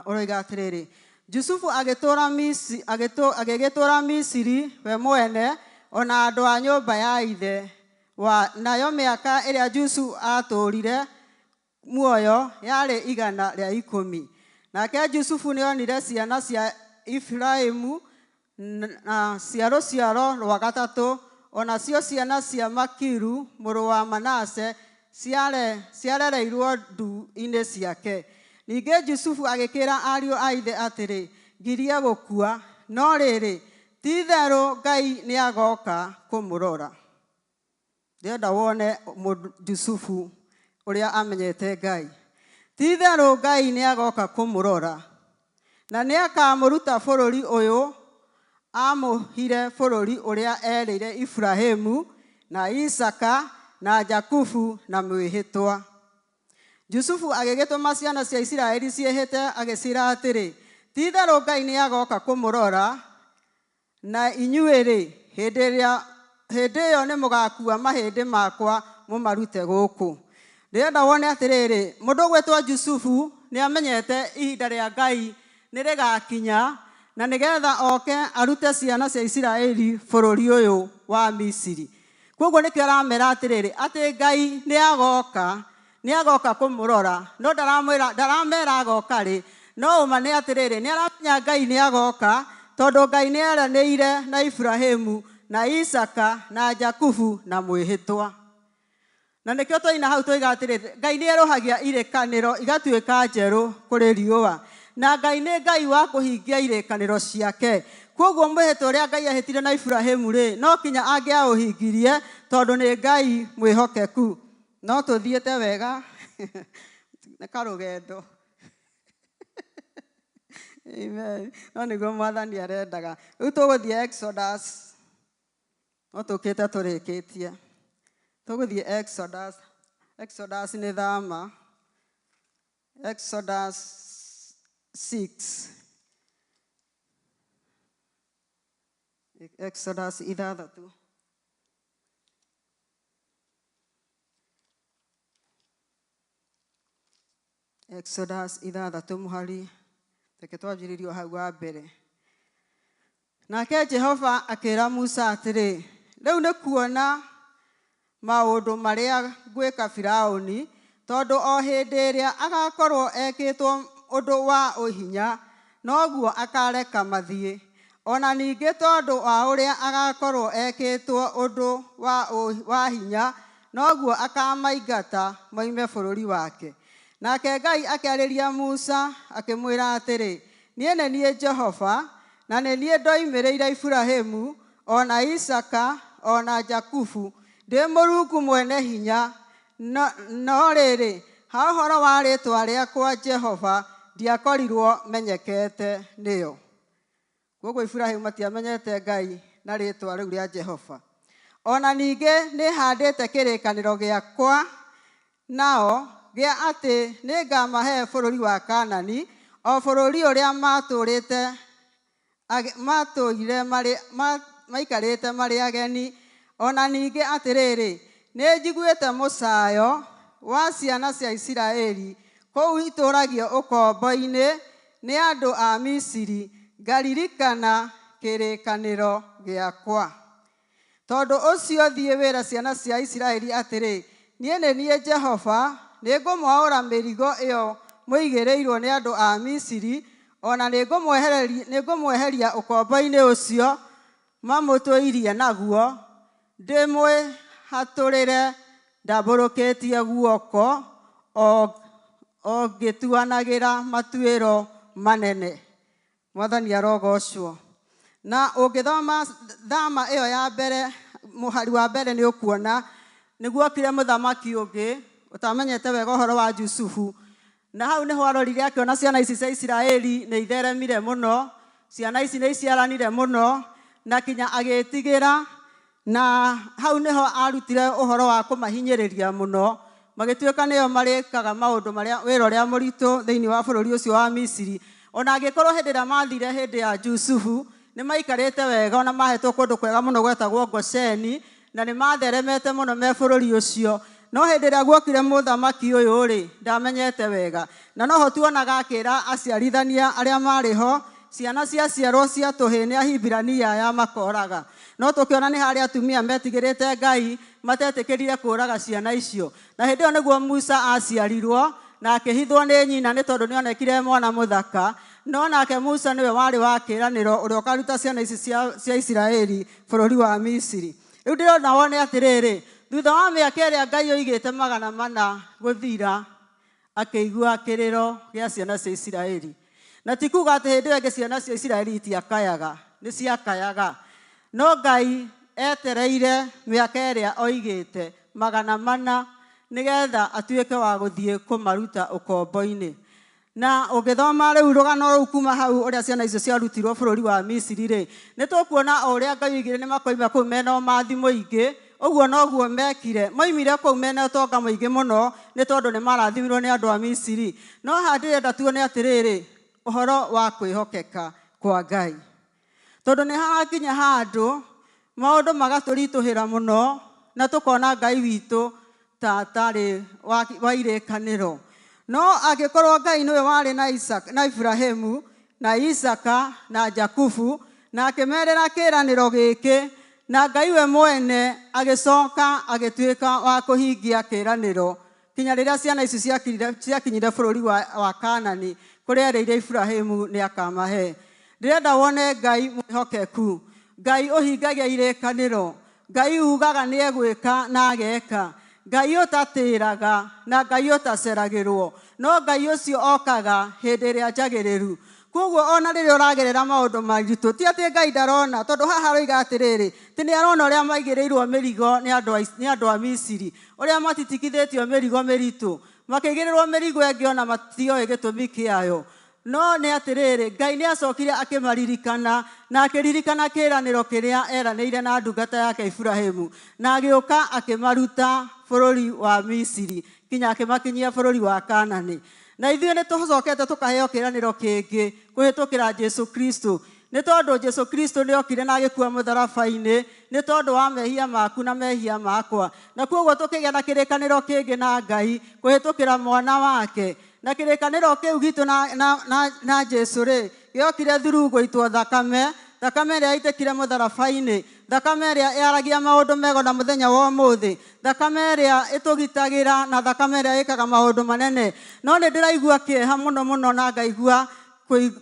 Ũroiga atĩrĩrĩ, Jusufu agĩgĩtũũra Misiri we mwene ona andũ a nyũmba ya ithe nayo mĩaka ĩrĩa Jusufu atũũrire muoyo yarĩ 110. Nake Jusufu nĩonire ciana cia Efraimu na cia rũciaro rwa gatatũ, onacio ciana cia Makiru mũrũ wa Manase ciarereirwo ndu-inĩ ciake. Ningĩ Jusufu agĩkĩra ariũ a ithe atĩrĩ, ngirie gũkua, no rĩrĩ, ti-itherũ Ngai nĩagoka kũmũrora. Ndĩrenda wone Jusufu ũrĩa amenyete Ngai. Ti-itherũ Ngai nĩagoka kũmũrora, na nĩakamũruta bũrũri ũyũ amũhire bũrũri ũrĩa erĩire Iburahĩmu na Isaaka na Jakubu na mwĩhĩtwa. Jusufu agĩgĩtũma ciana cia Isiraeli ciĩhĩte agĩciĩra atĩrĩ, ti-itherũ Ngai nĩagoka kũmũrora, na inyuĩ-rĩ, hĩndĩ ĩyo nĩmũgakua mahĩndĩ makwa mũmarute gũkũ. Ndĩrenda wone atĩrĩrĩ, mũndũ ũgwĩtwo Jusufu nĩamenyete ihinda rĩa Ngai nĩrĩgakinya, na nĩgetha oke arute ciana cia Isiraeli bũrũri ũyũ wa Misiri. Koguo nĩkĩo aramera atĩrĩrĩ, atĩ Ngai nĩagoka kũmũrora, no ndaramera agoka rĩ, no ũma nĩ atĩrĩrĩ, nĩaramenya Ngai nĩagoka, tondũ Ngai nĩeranĩire na Iburahĩmu na Isaaka na Jakubu na mwĩhĩtwa. Na nĩkĩo twaina hau twoiga atĩrĩrĩ, Ngai nĩerũhagia irĩkanĩro igatuĩka njerũ kũrĩ riũa, na Ngai nĩ Ngai wa kũhingia irĩkanĩro ciake. Koguo mwĩhĩtwa ũrĩa Ngai ehĩtire na Iburahĩmu rĩ, no kinya angĩaũhingirie, tondũ nĩ Ngai mwĩhokeku. No tũthiĩte wega nĩ karũgendo. Amen. No nĩguo Mwathani arendaga. Rĩu tũgũthiĩ Exodus. No tũkĩte tũrĩkĩtie. Tũgũthiĩ Exodus. Exodus nĩ thama. Exodus 6. Exodus 6. Exodus 6 mũhari reke twanjĩrĩrie hau wa mbere. Nake Jehova akĩra Musa atĩrĩ, rĩu nĩ kuona maũndũ marĩa ngwĩka Firaũni, tondũ o hĩndĩ ĩrĩa agakorwo ekĩtwo ũndũ wa ũhinya, noguo akareka mathiĩ. Ona ningĩ tondũ wa ũrĩa agakorwo ekĩtwo ũndũ wa hinya, noguo akamaingata moime bũrũri wake. Nake Ngai akĩarĩria Musa akĩmwĩra atĩrĩ, niĩ nĩ niĩ Jehova, na nĩ niĩ ndoimĩrĩire Iburahĩmu, ona Isaaka, ona Jakubu, ndĩ Mũrungu mwene hinya, no rĩrĩ, ha ũhoro wa rĩĩtwa rĩakwa Jehova, ndiakorirwo menyekete nĩyo. Koguo Iburahĩmu matiamenyete Ngai na rĩĩtwa rĩu rĩa Jehova. Ona ningĩ nĩhandĩte kĩrĩkanĩro gĩakwa nao gĩa atĩ nĩngamahe bũrũri wa Kanani, o bũrũri ũrĩa matũũrĩte matũire marĩ maikarĩte marĩ ageni. Ona ningĩ atĩrĩrĩ, nĩnjiguĩte mũcayo wa ciana cia Isiraeli kũu itũũragio ũkombo-inĩ nĩ andũ a Misiri, ngaririkana kĩrĩkanĩro gĩakwa. Tondũ ũcio thiĩ wĩre ciana cia Isiraeli atĩrĩ, niĩ nĩ niĩ Jehova, nĩngũmwaũra mĩrigo ĩyo mũigĩrĩirwo nĩ andũ a Misiri, ona nĩngũmweheria ũkombo-inĩ ũcio mamũtũirie naguo, ndĩmwĩhatũrĩre ndambũrũkĩtie guoko o ngĩtuanagĩra matuĩro manene. Mwathani arogocwo. Na ũngĩthoma thama ĩyo ya mbere, mũhari wa mbere nĩ ũkuona nĩguokire mũthamaki ũngĩ ũtamenyete wega ũhoro wa Jusufu. Na hau nĩho arorire akĩona ciana ici cia Isiraeli nĩ itheremire mũno, ciana ici nĩ iciaranire mũno, na kinya agĩtigĩra. Na hau nĩho arutire ũhoro wa kũmahinyĩrĩria mũno, magĩtuĩka nĩo marĩkaga maũndũ marĩa wĩra ũrĩa mũritũ thĩinĩ wa bũrũri ũcio wa Misiri. Ona angĩkorwo hĩndĩ ĩrĩa mathire hĩndĩ ya Jusufu nĩ maikarĩte wega, ona mahetwo kũndũ kwega mũno gwetagwo Gosheni, na nĩ matheremete mũno me bũrũri ũcio. No hĩndĩ ĩrĩa guokire mũthamaki ũyũ rĩ, ndamenyete wega. Na noho tuonaga akĩra aciarithania arĩa marĩ ho, ciana ciaciarwo cia tũhĩĩ nĩ Ahibirania aya makoraga. No tũkĩona nĩ harĩ atumia metigĩrĩte Ngai matetĩkĩrire kũraga ciana icio. Na hĩndĩ ĩyo nĩguo Musa aciarirwo na akĩhithwo nĩ nyina nĩ tondũ nĩonekire mwana mũthaka. No nake Musa nĩwe warĩ wa kĩĩranĩro ũrĩa ũkaruta ciana ici cia Isiraeli bũrũri wa Misiri. Rĩu ndĩrona wone atĩrĩrĩ, thutha wa mĩaka ĩrĩa Ngai oigĩte 400 gũthira, akĩigua kĩrĩro gĩa ciana cia Isiraeli. Na ti kuga atĩ hĩndĩ ĩyo ĩngĩ ciana cia Isiraeli itiakayaga, nĩ ciakayaga. No Ngai etereire mĩaka ĩrĩa oigĩte 400 nĩgetha atuĩke wa gũthiĩ kũmaruta ũkombo-inĩ. Na ũngĩthoma rĩu rũgano rũu kuma hau ũrĩa ciana icio ciarutirwo bũrũri wa Misiri rĩ, nĩ tũkuona o ũrĩa Ngai oigire nĩ makoima kũu mena ũmathi mũingĩ, ũguo noguo mekire. Moimire kũu mena ũtonga mũingĩ mũno nĩ tondũ nĩ marathimirwo nĩ andũ a Misiri. No haha ndĩrenda tuone atĩrĩrĩ, ũhoro wa kwĩhokeka kwa Ngai. Tondũ nĩ harakinya handũ maũndũ magatũritũhĩra mũno na tũkona Ngai witũ ta atarĩ wa irĩkanĩro. No angĩkorwo Ngai nĩwe warĩ na Isaka, na Ibrahimu, na Isaka, na Jakubu, na akĩmerĩra kĩĩranĩro gĩkĩ, na Ngai we mwene agĩcoka agĩtuĩka wa kũhingia kĩĩranĩro kinya rĩrĩa ciana ici ciakinyire bũrũri wa Kanani, kũrĩa erĩire Ibrahimu nĩ akamahe. Ndĩrenda wone Ngai mwĩhokeku, Ngai ũhingagia irĩkanĩro, Ngai ugaga nĩ egwĩka na ageka, Ngai ũtatĩraga na Ngai ũtaceragĩrwo, no Ngai ũcio okaga hĩndĩ ĩrĩa njagĩrĩru. Koguo ona rĩrĩa ũragerera maũndũ maritũ, ti atĩ Ngai ndarona, tondũ haha aroiga atĩrĩrĩ, ti nĩ arona ũrĩa maigĩrĩirwo mĩrigo nĩ andũ a Misiri, ũrĩa matitikithĩtio mĩrigo mĩritũ, makĩigĩrĩrwo mĩrigo ĩngĩ ona matioĩ gĩtũmi kĩayo. No nĩ atĩrĩrĩ, Ngai nĩ acokire akĩmaririkana na akĩririkana kĩĩranĩro kĩrĩa eranĩire na ndungata yake Ibrahimu, na agĩũka akĩmaruta bũrũri wa Misiri kinya akĩmakinyia bũrũri wa Kanani. Na ithuĩ nĩ tũcokete tũkaheo kĩĩranĩro kĩngĩ kũhĩtũkĩra Jesu Kristo. Nĩ tondũ Jesu Kristo nĩ okire na agĩkua mũtharaba-inĩ nĩ tondũ wa mehia maku na mehia makwa. Na koguo tũkĩgĩa na kĩrĩkanĩro kĩngĩ na Ngai kũhĩtũkĩra mwana wake. Na kĩrĩkanĩro kĩu gitũ na Jesu rĩ, gĩokire through gũitwo thakame, thakame ĩrĩa yaitĩkire mũtharaba-inĩ, thakame ĩrĩa yaragia maũndũ mega na mũthenya wa ũmũthĩ, thakame ĩrĩa ĩtũgitagĩra na thakame ĩrĩa ĩkaga maũndũ manene. No nĩ ndĩraigua kĩeha mũno mũno na ngaigua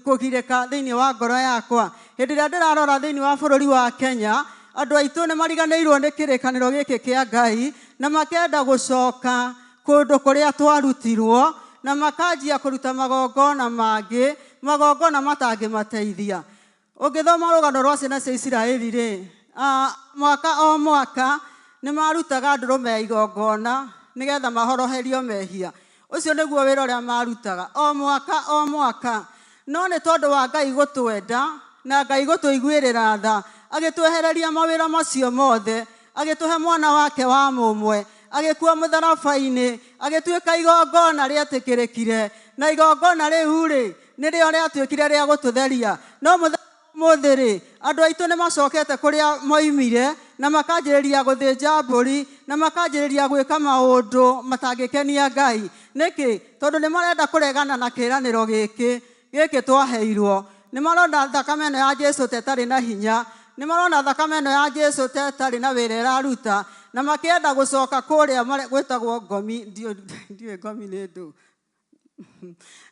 kũgirĩka thĩinĩ wa ngoro yakwa. Hĩndĩ ĩrĩa ndĩrarora thĩinĩ wa bũrũri wa Kenya, andũ aitũ nĩ mariganĩirwo nĩ kĩrĩkanĩro gĩkĩ kĩa Ngai na makenda gũcoka kũndũ kũrĩa twarutirwo, na makanjia kũruta magongona mangĩ, magongona matangĩmateithia. Ũngĩthoma rũgano rwa ciana cia Isiraeli rĩ, mwaka o mwaka nĩ marutaga ndũrũme ya igongona nĩgetha mahoroherio mehia. Ũcio nĩguo wĩra ũrĩa marutaga o mwaka o mwaka. No nĩ tondũ wa Ngai gũtwenda na Ngai gũtũiguĩrĩra tha, agĩtwehereria mawĩra macio mothe, agĩtũhe mwana wake wa mũmwe, agĩkua mũtharaba-inĩ, Agĩtuĩka igongona rĩetĩkĩrĩkire, na igongona rĩu rĩ nĩrĩo rĩatuĩkire rĩa gũtũtheria. No mũthenya ũmũthĩ rĩ, andũ aitũ nĩ macokete kũrĩa moimire na makanjĩrĩria gũthĩnja mbũri na makanjĩrĩria gwĩka maũndũ matangĩkenia Ngai. Nĩkĩ? Tondũ nĩ marenda kũregana na kĩĩranĩro gĩkĩ gĩkĩ twaheirwo. Nĩ marona thakame ĩno ya Jesu ta ĩtarĩ na hinya, nĩ marona thakame ĩno ya Jesu ta ĩtarĩ na wĩra ĩraruta, na makĩenda gũcoka kũrĩa gwĩtagwo ngomi. Ndiũĩ ngomi nĩ ndũ,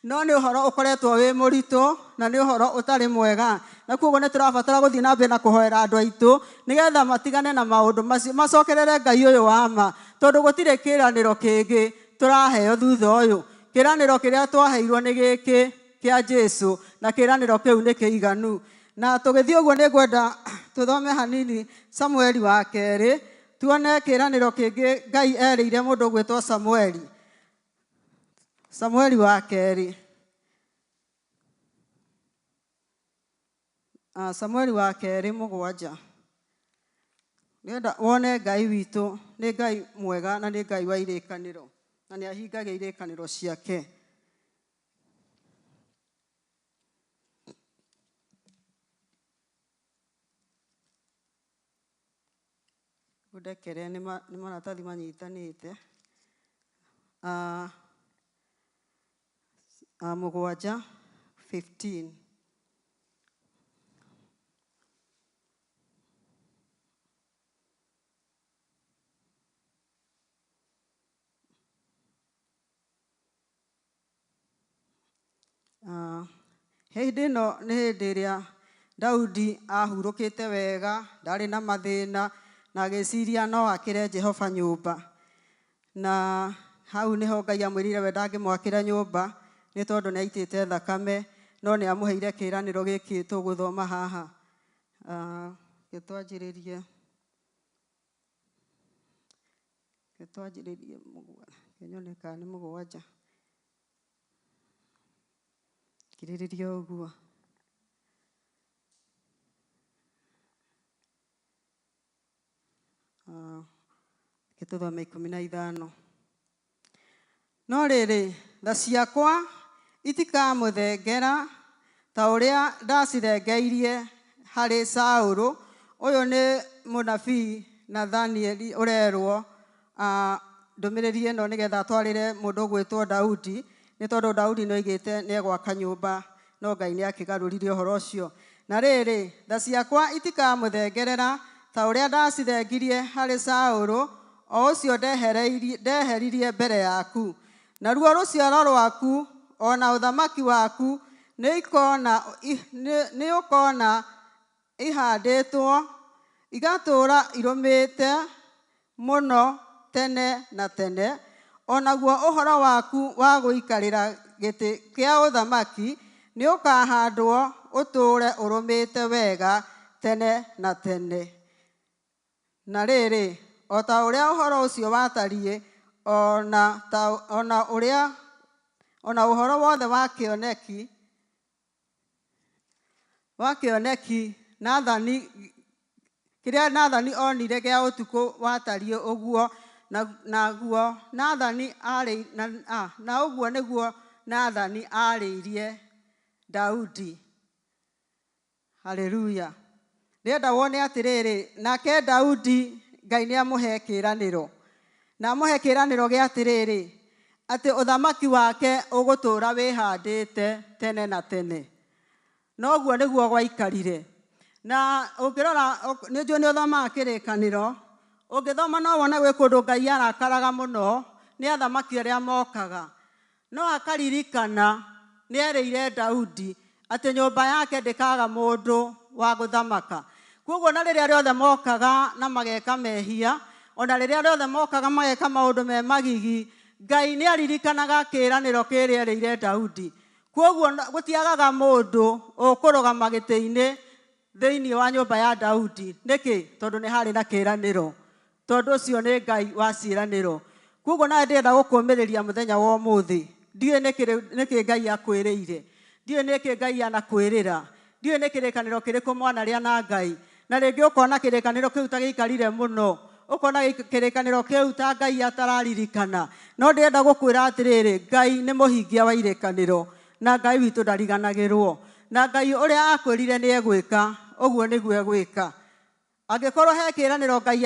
no nĩ ũhoro ũkoretwo wĩ mũritũ na nĩ ũhoro ũtarĩ mwega, na koguo nĩ tũrabatara gũthiĩ na mbere na kũhoera andũ aitũ nĩgetha matigane na maũndũ macio, macokerere Ngai ũyũ wa ma, tondũ gũtirĩ kĩĩranĩro kĩngĩ tũraheo thutha ũyũ. Kĩĩranĩro kĩrĩa twaheirwo nĩ gĩkĩ kĩa Jesu, na kĩĩranĩro kĩu nĩ kĩiganu. Na tũgĩthiĩ ũguo nĩ ngwenda tũthome hanini Samueli wa kerĩ, tuone kĩĩranĩro kĩngĩ Ngai erĩire mũndũ ũgwĩtwo Samueli. Samueli wa kerĩ. Samueli wa kerĩ 7. Nĩenda wone Ngai witũ nĩ Ngai mwega na nĩ Ngai wa irĩkanĩro, na nĩ ahingagia irĩkanĩro ciake. Ũndekere nĩ maratathi manyitanĩte. 7:15. Hĩndĩ ĩno nĩ hĩndĩ ĩrĩa Daudi ahurũkĩte wega, ndarĩ na mathĩna, na agĩciria no akĩre Jehova nyũmba. Na hau nĩho Ngai amwĩrire we ndangĩmwakĩra nyũmba nĩ tondũ nĩ aitĩte thakame, no nĩ amũheire kĩĩranĩro gĩkĩ tũgũthoma haha. Gĩtwanjĩrĩrie kĩnyone kana nĩ 7. Kirĩrĩria ũguo. Gĩtũthome 15. No rĩrĩ, tha ciakwa itikamũthengera ta ũrĩa ndacithengeirie harĩ Saũlũ. Ũyũ nĩ mũnabii Nathanieli ũrerwo ndũmĩrĩri ĩno nĩgetha atwarĩre mũndũ ũgwĩtwo Daudi, nĩ tondũ Daudi nĩoigĩte nĩegwaka nyũmba, no Ngai nĩakĩgarũrire ũhoro ũcio. Na rĩrĩ, tha ciakwa itikamũthengerera ta ũrĩa ndacithengirie harĩ Saũlũ, o ũcio ndeheririe mbere yaku. Naruo rũciaro rwaku ona ũthamaki waku nĩ ũkona ihandĩtwo igatũũra irũmĩte mũno tene na tene. Onaguo ũhoro waku wa gũikarĩra gĩtĩ kĩa ũthamaki nĩũkahandwo ũtũũre ũrũmĩte wega tene na tene. Na rĩrĩ, o ta ũrĩa ũhoro ũcio watariĩ, ona ũrĩa ona ũhoro wothe wa kĩoneki Nathani kĩrĩa Nathani onire gĩa ũtukũ watariĩ ũguo, naguo Nathani arĩ na ũguo nĩguo Nathani arĩirie Daudi. Haleluya. Ndĩrenda wone atĩrĩrĩ, nake Daudi Ngai nĩ amũhe kĩĩranĩro, na amũhe kĩĩranĩro gĩa atĩrĩrĩ, atĩ ũthamaki wake ũgũtũũra wĩhandĩte tene na tene. Noguo nĩguo gwaikarire. Na ũngĩrora, nĩ njũĩ nĩ ũthomaga kĩrĩkanĩro, ũngĩthoma no wone gwĩ kũndũ Ngai arakaraga mũno nĩ athamaki arĩa mokaga, no akaririkana nĩ erĩire Daudi atĩ nyũmba yake ndĩkaga mũndũ wa gũthamaka. Koguo na rĩrĩa rĩothe mokaga na mageka mehia, ona rĩrĩa rĩothe mokaga mageka maũndũ me magigi, Ngai nĩ aririkanaga kĩĩranĩro kĩrĩa erĩire Daudi. Koguo gũtiagaga mũndũ ũkũrũgama gĩtĩ-inĩ thĩinĩ wa nyũmba ya Daudi. Nĩkĩ? Tondũ nĩ harĩ na kĩĩranĩro. Tondũ ũcio nĩ Ngai wa ciĩranĩro. Koguo nawe ndĩrenda gũkũũmĩrĩria mũthenya wa ũmũthĩ. Ndiũĩ nĩkĩ Ngai akwĩrĩire. Ndiũĩ nĩkĩ Ngai anakwĩrĩra. Ndiũĩ nĩ kĩrĩkanĩro kĩrĩkũ mwanarĩa na Ngai. Na rĩngĩ ũkona kĩrĩkanĩro kĩu ta gĩikarire mũno. Ũkona kĩrĩkanĩro kĩu ta Ngai atararirikana. No ndĩrenda gũkwĩra atĩrĩrĩ, Ngai nĩ mũhingia wa irĩkanĩro, na Ngai witũ ndariganagĩrwo. Na Ngai ũrĩa akwĩrire nĩ egwĩka, ũguo nĩguo egwĩka. Angĩkorwo he kĩĩranĩro Ngai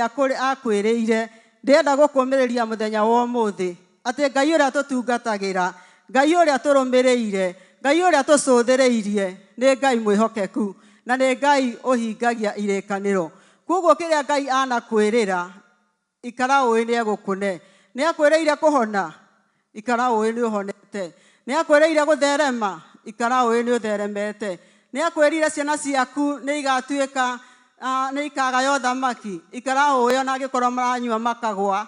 akwĩrĩire, ndĩrenda gũkũmĩrĩria mũthenya wa ũmũthĩ atĩ Ngai ũrĩa tũtungatagĩra, Ngai ũrĩa tũrũmĩrĩire, Ngai ũrĩa tũcũthĩrĩirie nĩ Ngai mwĩhokeku na nĩ Ngai ũhingagia irĩkanĩro. Koguo kĩrĩa Ngai anakwĩrĩra, ikara ũĩ nĩ egũkũne. Nĩ akwĩrĩire kũhona, ikara ũĩ nĩ ũhonete. Nĩ akwĩrĩire gũtherema, ikara ũĩ nĩ ũtheremete. Nĩ akwĩrire ciana ciaku nĩ igatuĩka nĩ ikagaya ũthamaki, ikara ũĩ ona angĩkorwo maranyua makagwa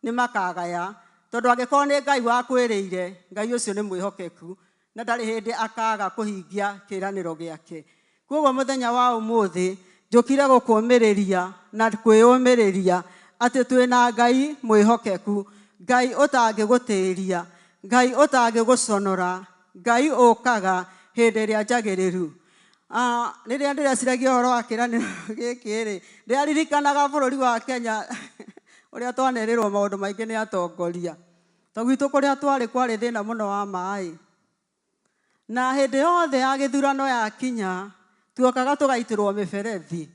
nĩ makagaya. Tondũ angĩkorwo nĩ Ngai wakwĩrĩire, Ngai ũcio nĩ mwĩhokeku na ndarĩ hĩndĩ akaga kũhingia kĩĩranĩro gĩake. Koguo mũthenya wa ũmũthĩ njũkire gũkũũmĩrĩria na kwĩyũmĩrĩria atĩ twĩna Ngai mwĩhokeku, Ngai ũtangĩgũtĩria, Ngai ũtangĩgũconora, Ngai ũkaga hĩndĩ ĩrĩa njagĩrĩru. Rĩrĩa ndĩreciragia ũhoro wa kĩĩranĩro gĩkĩ rĩ, ndĩraririkanaga bũrũri wa Kenya ũrĩa twanerĩrwo maũndũ maingĩ nĩ atongoria. To gwitũ kũrĩa twarĩ kwarĩ thĩna mũno wa maĩ. Na hĩndĩ yothe ya gĩthurano yakinya, tuokaga tũgaitĩrwo mĩberethi,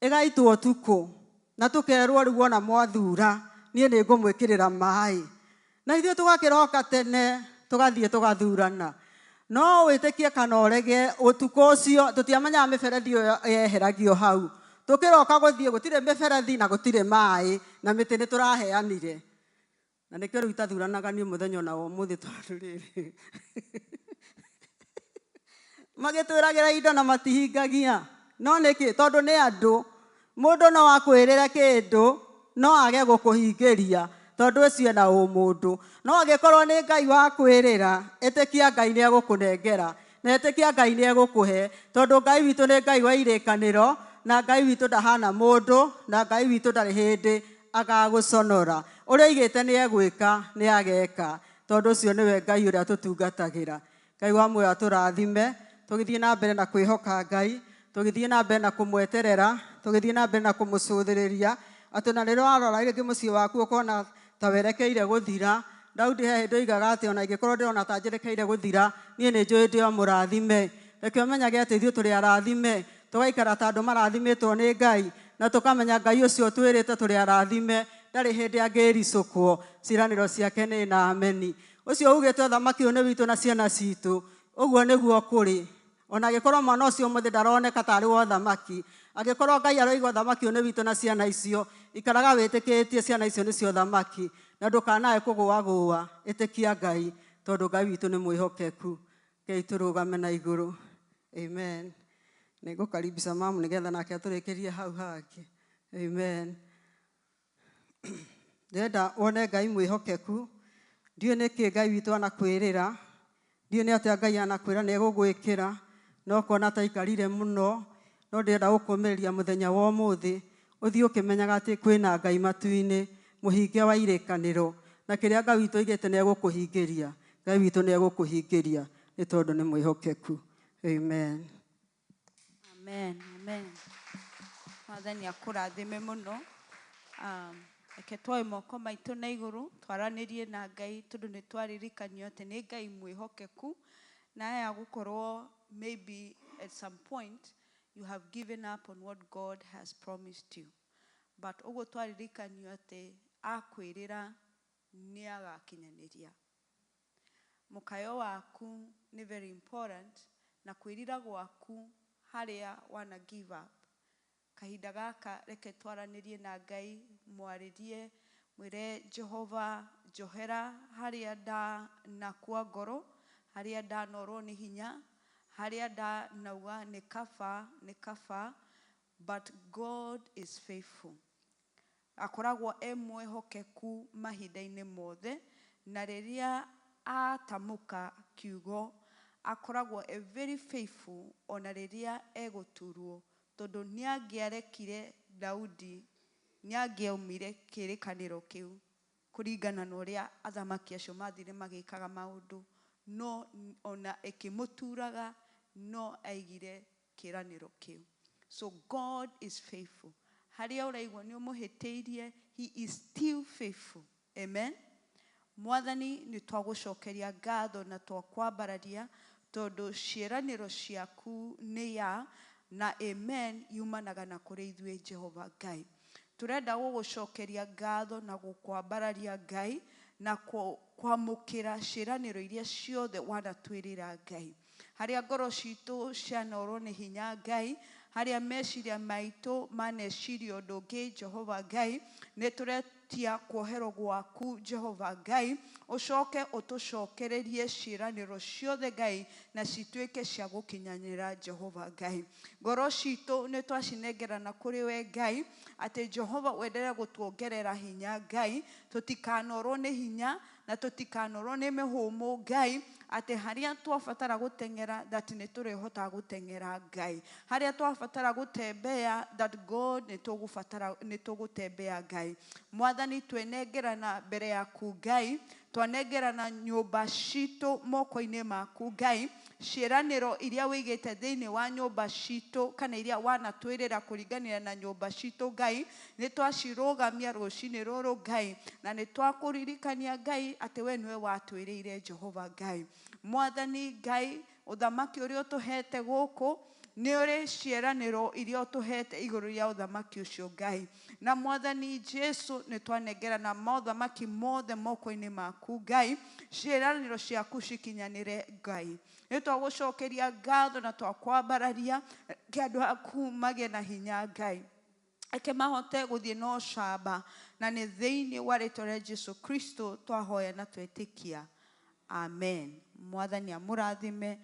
ĩgaitwo ũtukũ, na tũkerwo rĩu ona mwathura, niĩ nĩ ngũmwĩkĩrĩra maĩ. Na ithuĩ tũgakĩroka tene, tũgathiĩ tũgathurana. No wĩtĩkie kana ũrege, ũtukũ ũcio tũtiamenyaga mĩberethi ĩyo yeheragio hau. Tũkĩroka gũthiĩ gũtirĩ mĩberethi na gũtirĩ maĩ, na mĩtĩ nĩ tũraheanire. Na nĩkĩo rĩu itathuranaga niĩ mũthenya ona wa ũmũthĩ tondũ rĩrĩ. Magĩtwĩragĩra indo na matihingagia. No nĩkĩ? Tondũ nĩ andũ. Mũndũ no akwĩrĩre kĩndũ, no age gũkũhingĩria, tondũ ũcio ena ũmũndũ. No angĩkorwo nĩ Ngai wakwĩrĩra, ĩtĩkia Ngai nĩ egũkũnengera, na ĩtĩkia Ngai nĩ egũkũhe, tondũ Ngai witũ nĩ Ngai wa irĩkanĩro, na Ngai witũ ndahana mũndũ, na Ngai witũ ndarĩ hĩndĩ agagũconora. Ũrĩa oigĩte nĩ egwĩka, nĩ ageka, tondũ ũcio nĩwe Ngai ũrĩa tũtungatagĩra. Ngai wa muoyo atũrathime, tũgĩthiĩ na mbere na kwĩhoka Ngai, tũgĩthiĩ na mbere na kũmweterera, tũgĩthiĩ na mbere na kũmũcũthĩrĩria, atĩ ona rĩrĩa warora rĩngĩ mũciĩ waku ũkona ta werekeire gũthira. Daudi he hĩndĩ oigaga atĩ ona ingĩkorwo ndĩrona ta njerekeire gũthira, niĩ nĩ njũĩ ndĩ o mũrathime. Reke ũmenyage atĩ ithuĩ tũrĩ arathime, tũgaikara ta andũ marathimĩtwo nĩ Ngai, na tũkamenya Ngai ũcio ũtwĩrĩte tũrĩ arathime, ndarĩ hĩndĩ angĩricũkwo, ciĩranĩro ciake nĩ na ameni. Ũcio ugĩte ũthamaki ũyũ nĩ witũ na ciana citũ, ũguo nĩguo kũrĩ. Ona angĩkorwo mwana ũcio ũmũthĩ ndaroneka tarĩ wa ũthamaki, angĩkorwo Ngai aroiga ũthamaki ũyũ nĩ witũ na ciana icio, ikaraga wĩtĩkĩtie ciana icio nĩcio ũthamaki, na ndũkanae kũgũagũa, ĩtĩkia Ngai, tondũ Ngai witũ nĩ mwĩhokeku. Ngai tũrũgame na igũrũ. Amen. Nĩngũkaribisha mamu nĩgetha nake atũrĩkĩrie hau hangĩ. Amen. Ndĩrenda wone Ngai mwĩhokeku. Ndiũĩ nĩkĩ Ngai witũ anakwĩrĩra, ndiũĩ nĩ atĩa Ngai anakwĩra nĩ egũgwĩkĩra, no ũkona ta aikarire mũno, no ndĩrenda gũkũũmĩrĩria mũthenya wa ũmũthĩ, ũthiĩ ũkĩmenyaga atĩ kwĩna Ngai matu-inĩ, mũhingia wa irĩkanĩro, na kĩrĩa Ngai witũ oigĩte nĩ egũkũhingĩria. Ngai witũ nĩ egũkũhingĩria nĩ tondũ nĩ mwĩhokeku. Amen. Amen. Amen. Mwathani akũrathime mũno. Reke twoe moko maitũ na igũrũ, twaranĩrie na Ngai tondũ nĩ twaririkanio atĩ nĩ Ngai mwĩhokeku, na aya gũkorwo maybe at some point you have given up on what God has promised you. But ũguo twaririkanio atĩ akwĩrĩra nĩ agakinyanĩria. Mũkayo waku nĩ very important, na kwĩrira gwaku harĩa wana give up. Kahinda gaka reke twaranĩrie na Ngai, mwarĩrie, mwĩre Jehova njohera harĩa ndanakua ngoro, harĩa ndanorwo nĩ hinya, harĩa ndanauga nĩ kaba, nĩ kaba, but God is faithful. Akoragwo e mwĩhokeku mahinda-inĩ mothe, na rĩrĩa atamũka kiugo, akoragwo e very faithful ona rĩrĩa egũturwo, tondũ nĩangĩarekire Daudi, nĩangĩaumire kĩrĩkanĩro kĩu kũringana na ũrĩa athamaki acio mathire magĩkaga maũndũ, no ona ĩkĩmũturaga no aigire kĩĩranĩro kĩu. So God is faithful. Harĩa ũraigua nĩ ũmũhĩtĩirie, he is still faithful. Amen. Mwathani, nĩ twagũcokeria ngatho na twakwambararia tondũ ciĩranĩro ciaku nĩ ya na amen yumanaga na kũrĩ ithuĩ. Jehova Ngai, tũrenda gũgũcokeria ngatho na gũkwambararia, Ngai, na kwamũkĩra ciĩranĩro iria ciothe wanatwĩrĩra, Ngai. Harĩa ngoro citũ cianorwo nĩ hinya, Ngai, harĩa meciria maitũ maneciria ũndũ ũngĩ, Jehova Ngai, nĩ tũretia kuoherwo gwaku. Jehova Ngai, ũcoke ũtũcokererie ciĩranĩro ciothe, Ngai, na cituĩke cia gũkinyanĩra. Jehova Ngai, ngoro citũ nĩ twacinengerana kũrĩ we, Ngai, atĩ Jehova wenderere gũtuongerera hinya, Ngai, tũtikanorwo nĩ hinya na tũtikanorwo nĩ mĩhũmũ, Ngai, atĩ harĩa twabatara gũteng'era, that nĩ tũrĩhotaga gũteng'era, Ngai, harĩa twabatara gũtembea, that God nĩ tũgũbatara nĩ tũgũtembea. Ngai Mwathani, twenengerana mbere yaku, Ngai, twanengerana nyũmba citũ moko-inĩ maku, Ngai. Ciĩranĩro iria wĩigĩte thĩinĩ wa nyũmba citũ kana iria wanatwĩrĩra kũringanĩra na nyũmba citũ, Ngai, nĩ twacirũgamia rũcinĩ rũrũ, Ngai, na nĩ twakũririkania, Ngai, atĩ we nĩwe watwĩrĩire. Jehova Ngai, Mwathani Ngai, ũthamaki ũrĩa ũtũhete gũkũ nĩ ũrĩ ciĩranĩro iria ũtũhete igũrũ rĩa ũthamaki ũcio, Ngai. Na Mwathani Jesu, nĩ twanengerana mothamaki mothe moko-inĩ maku, Ngai, ciĩranĩro ciaku cikinyanĩre. Ngai, nĩ twagũcokeria ngatho na twakwambararia. Reke andũ aku magĩe na hinya, Ngai, reke mahote gũthiĩ na ũcamba, na nĩ thĩinĩ wa rĩtwa rĩa Jesu Kristo twahoya na twetĩkia, amen. Mwathani amũrathime.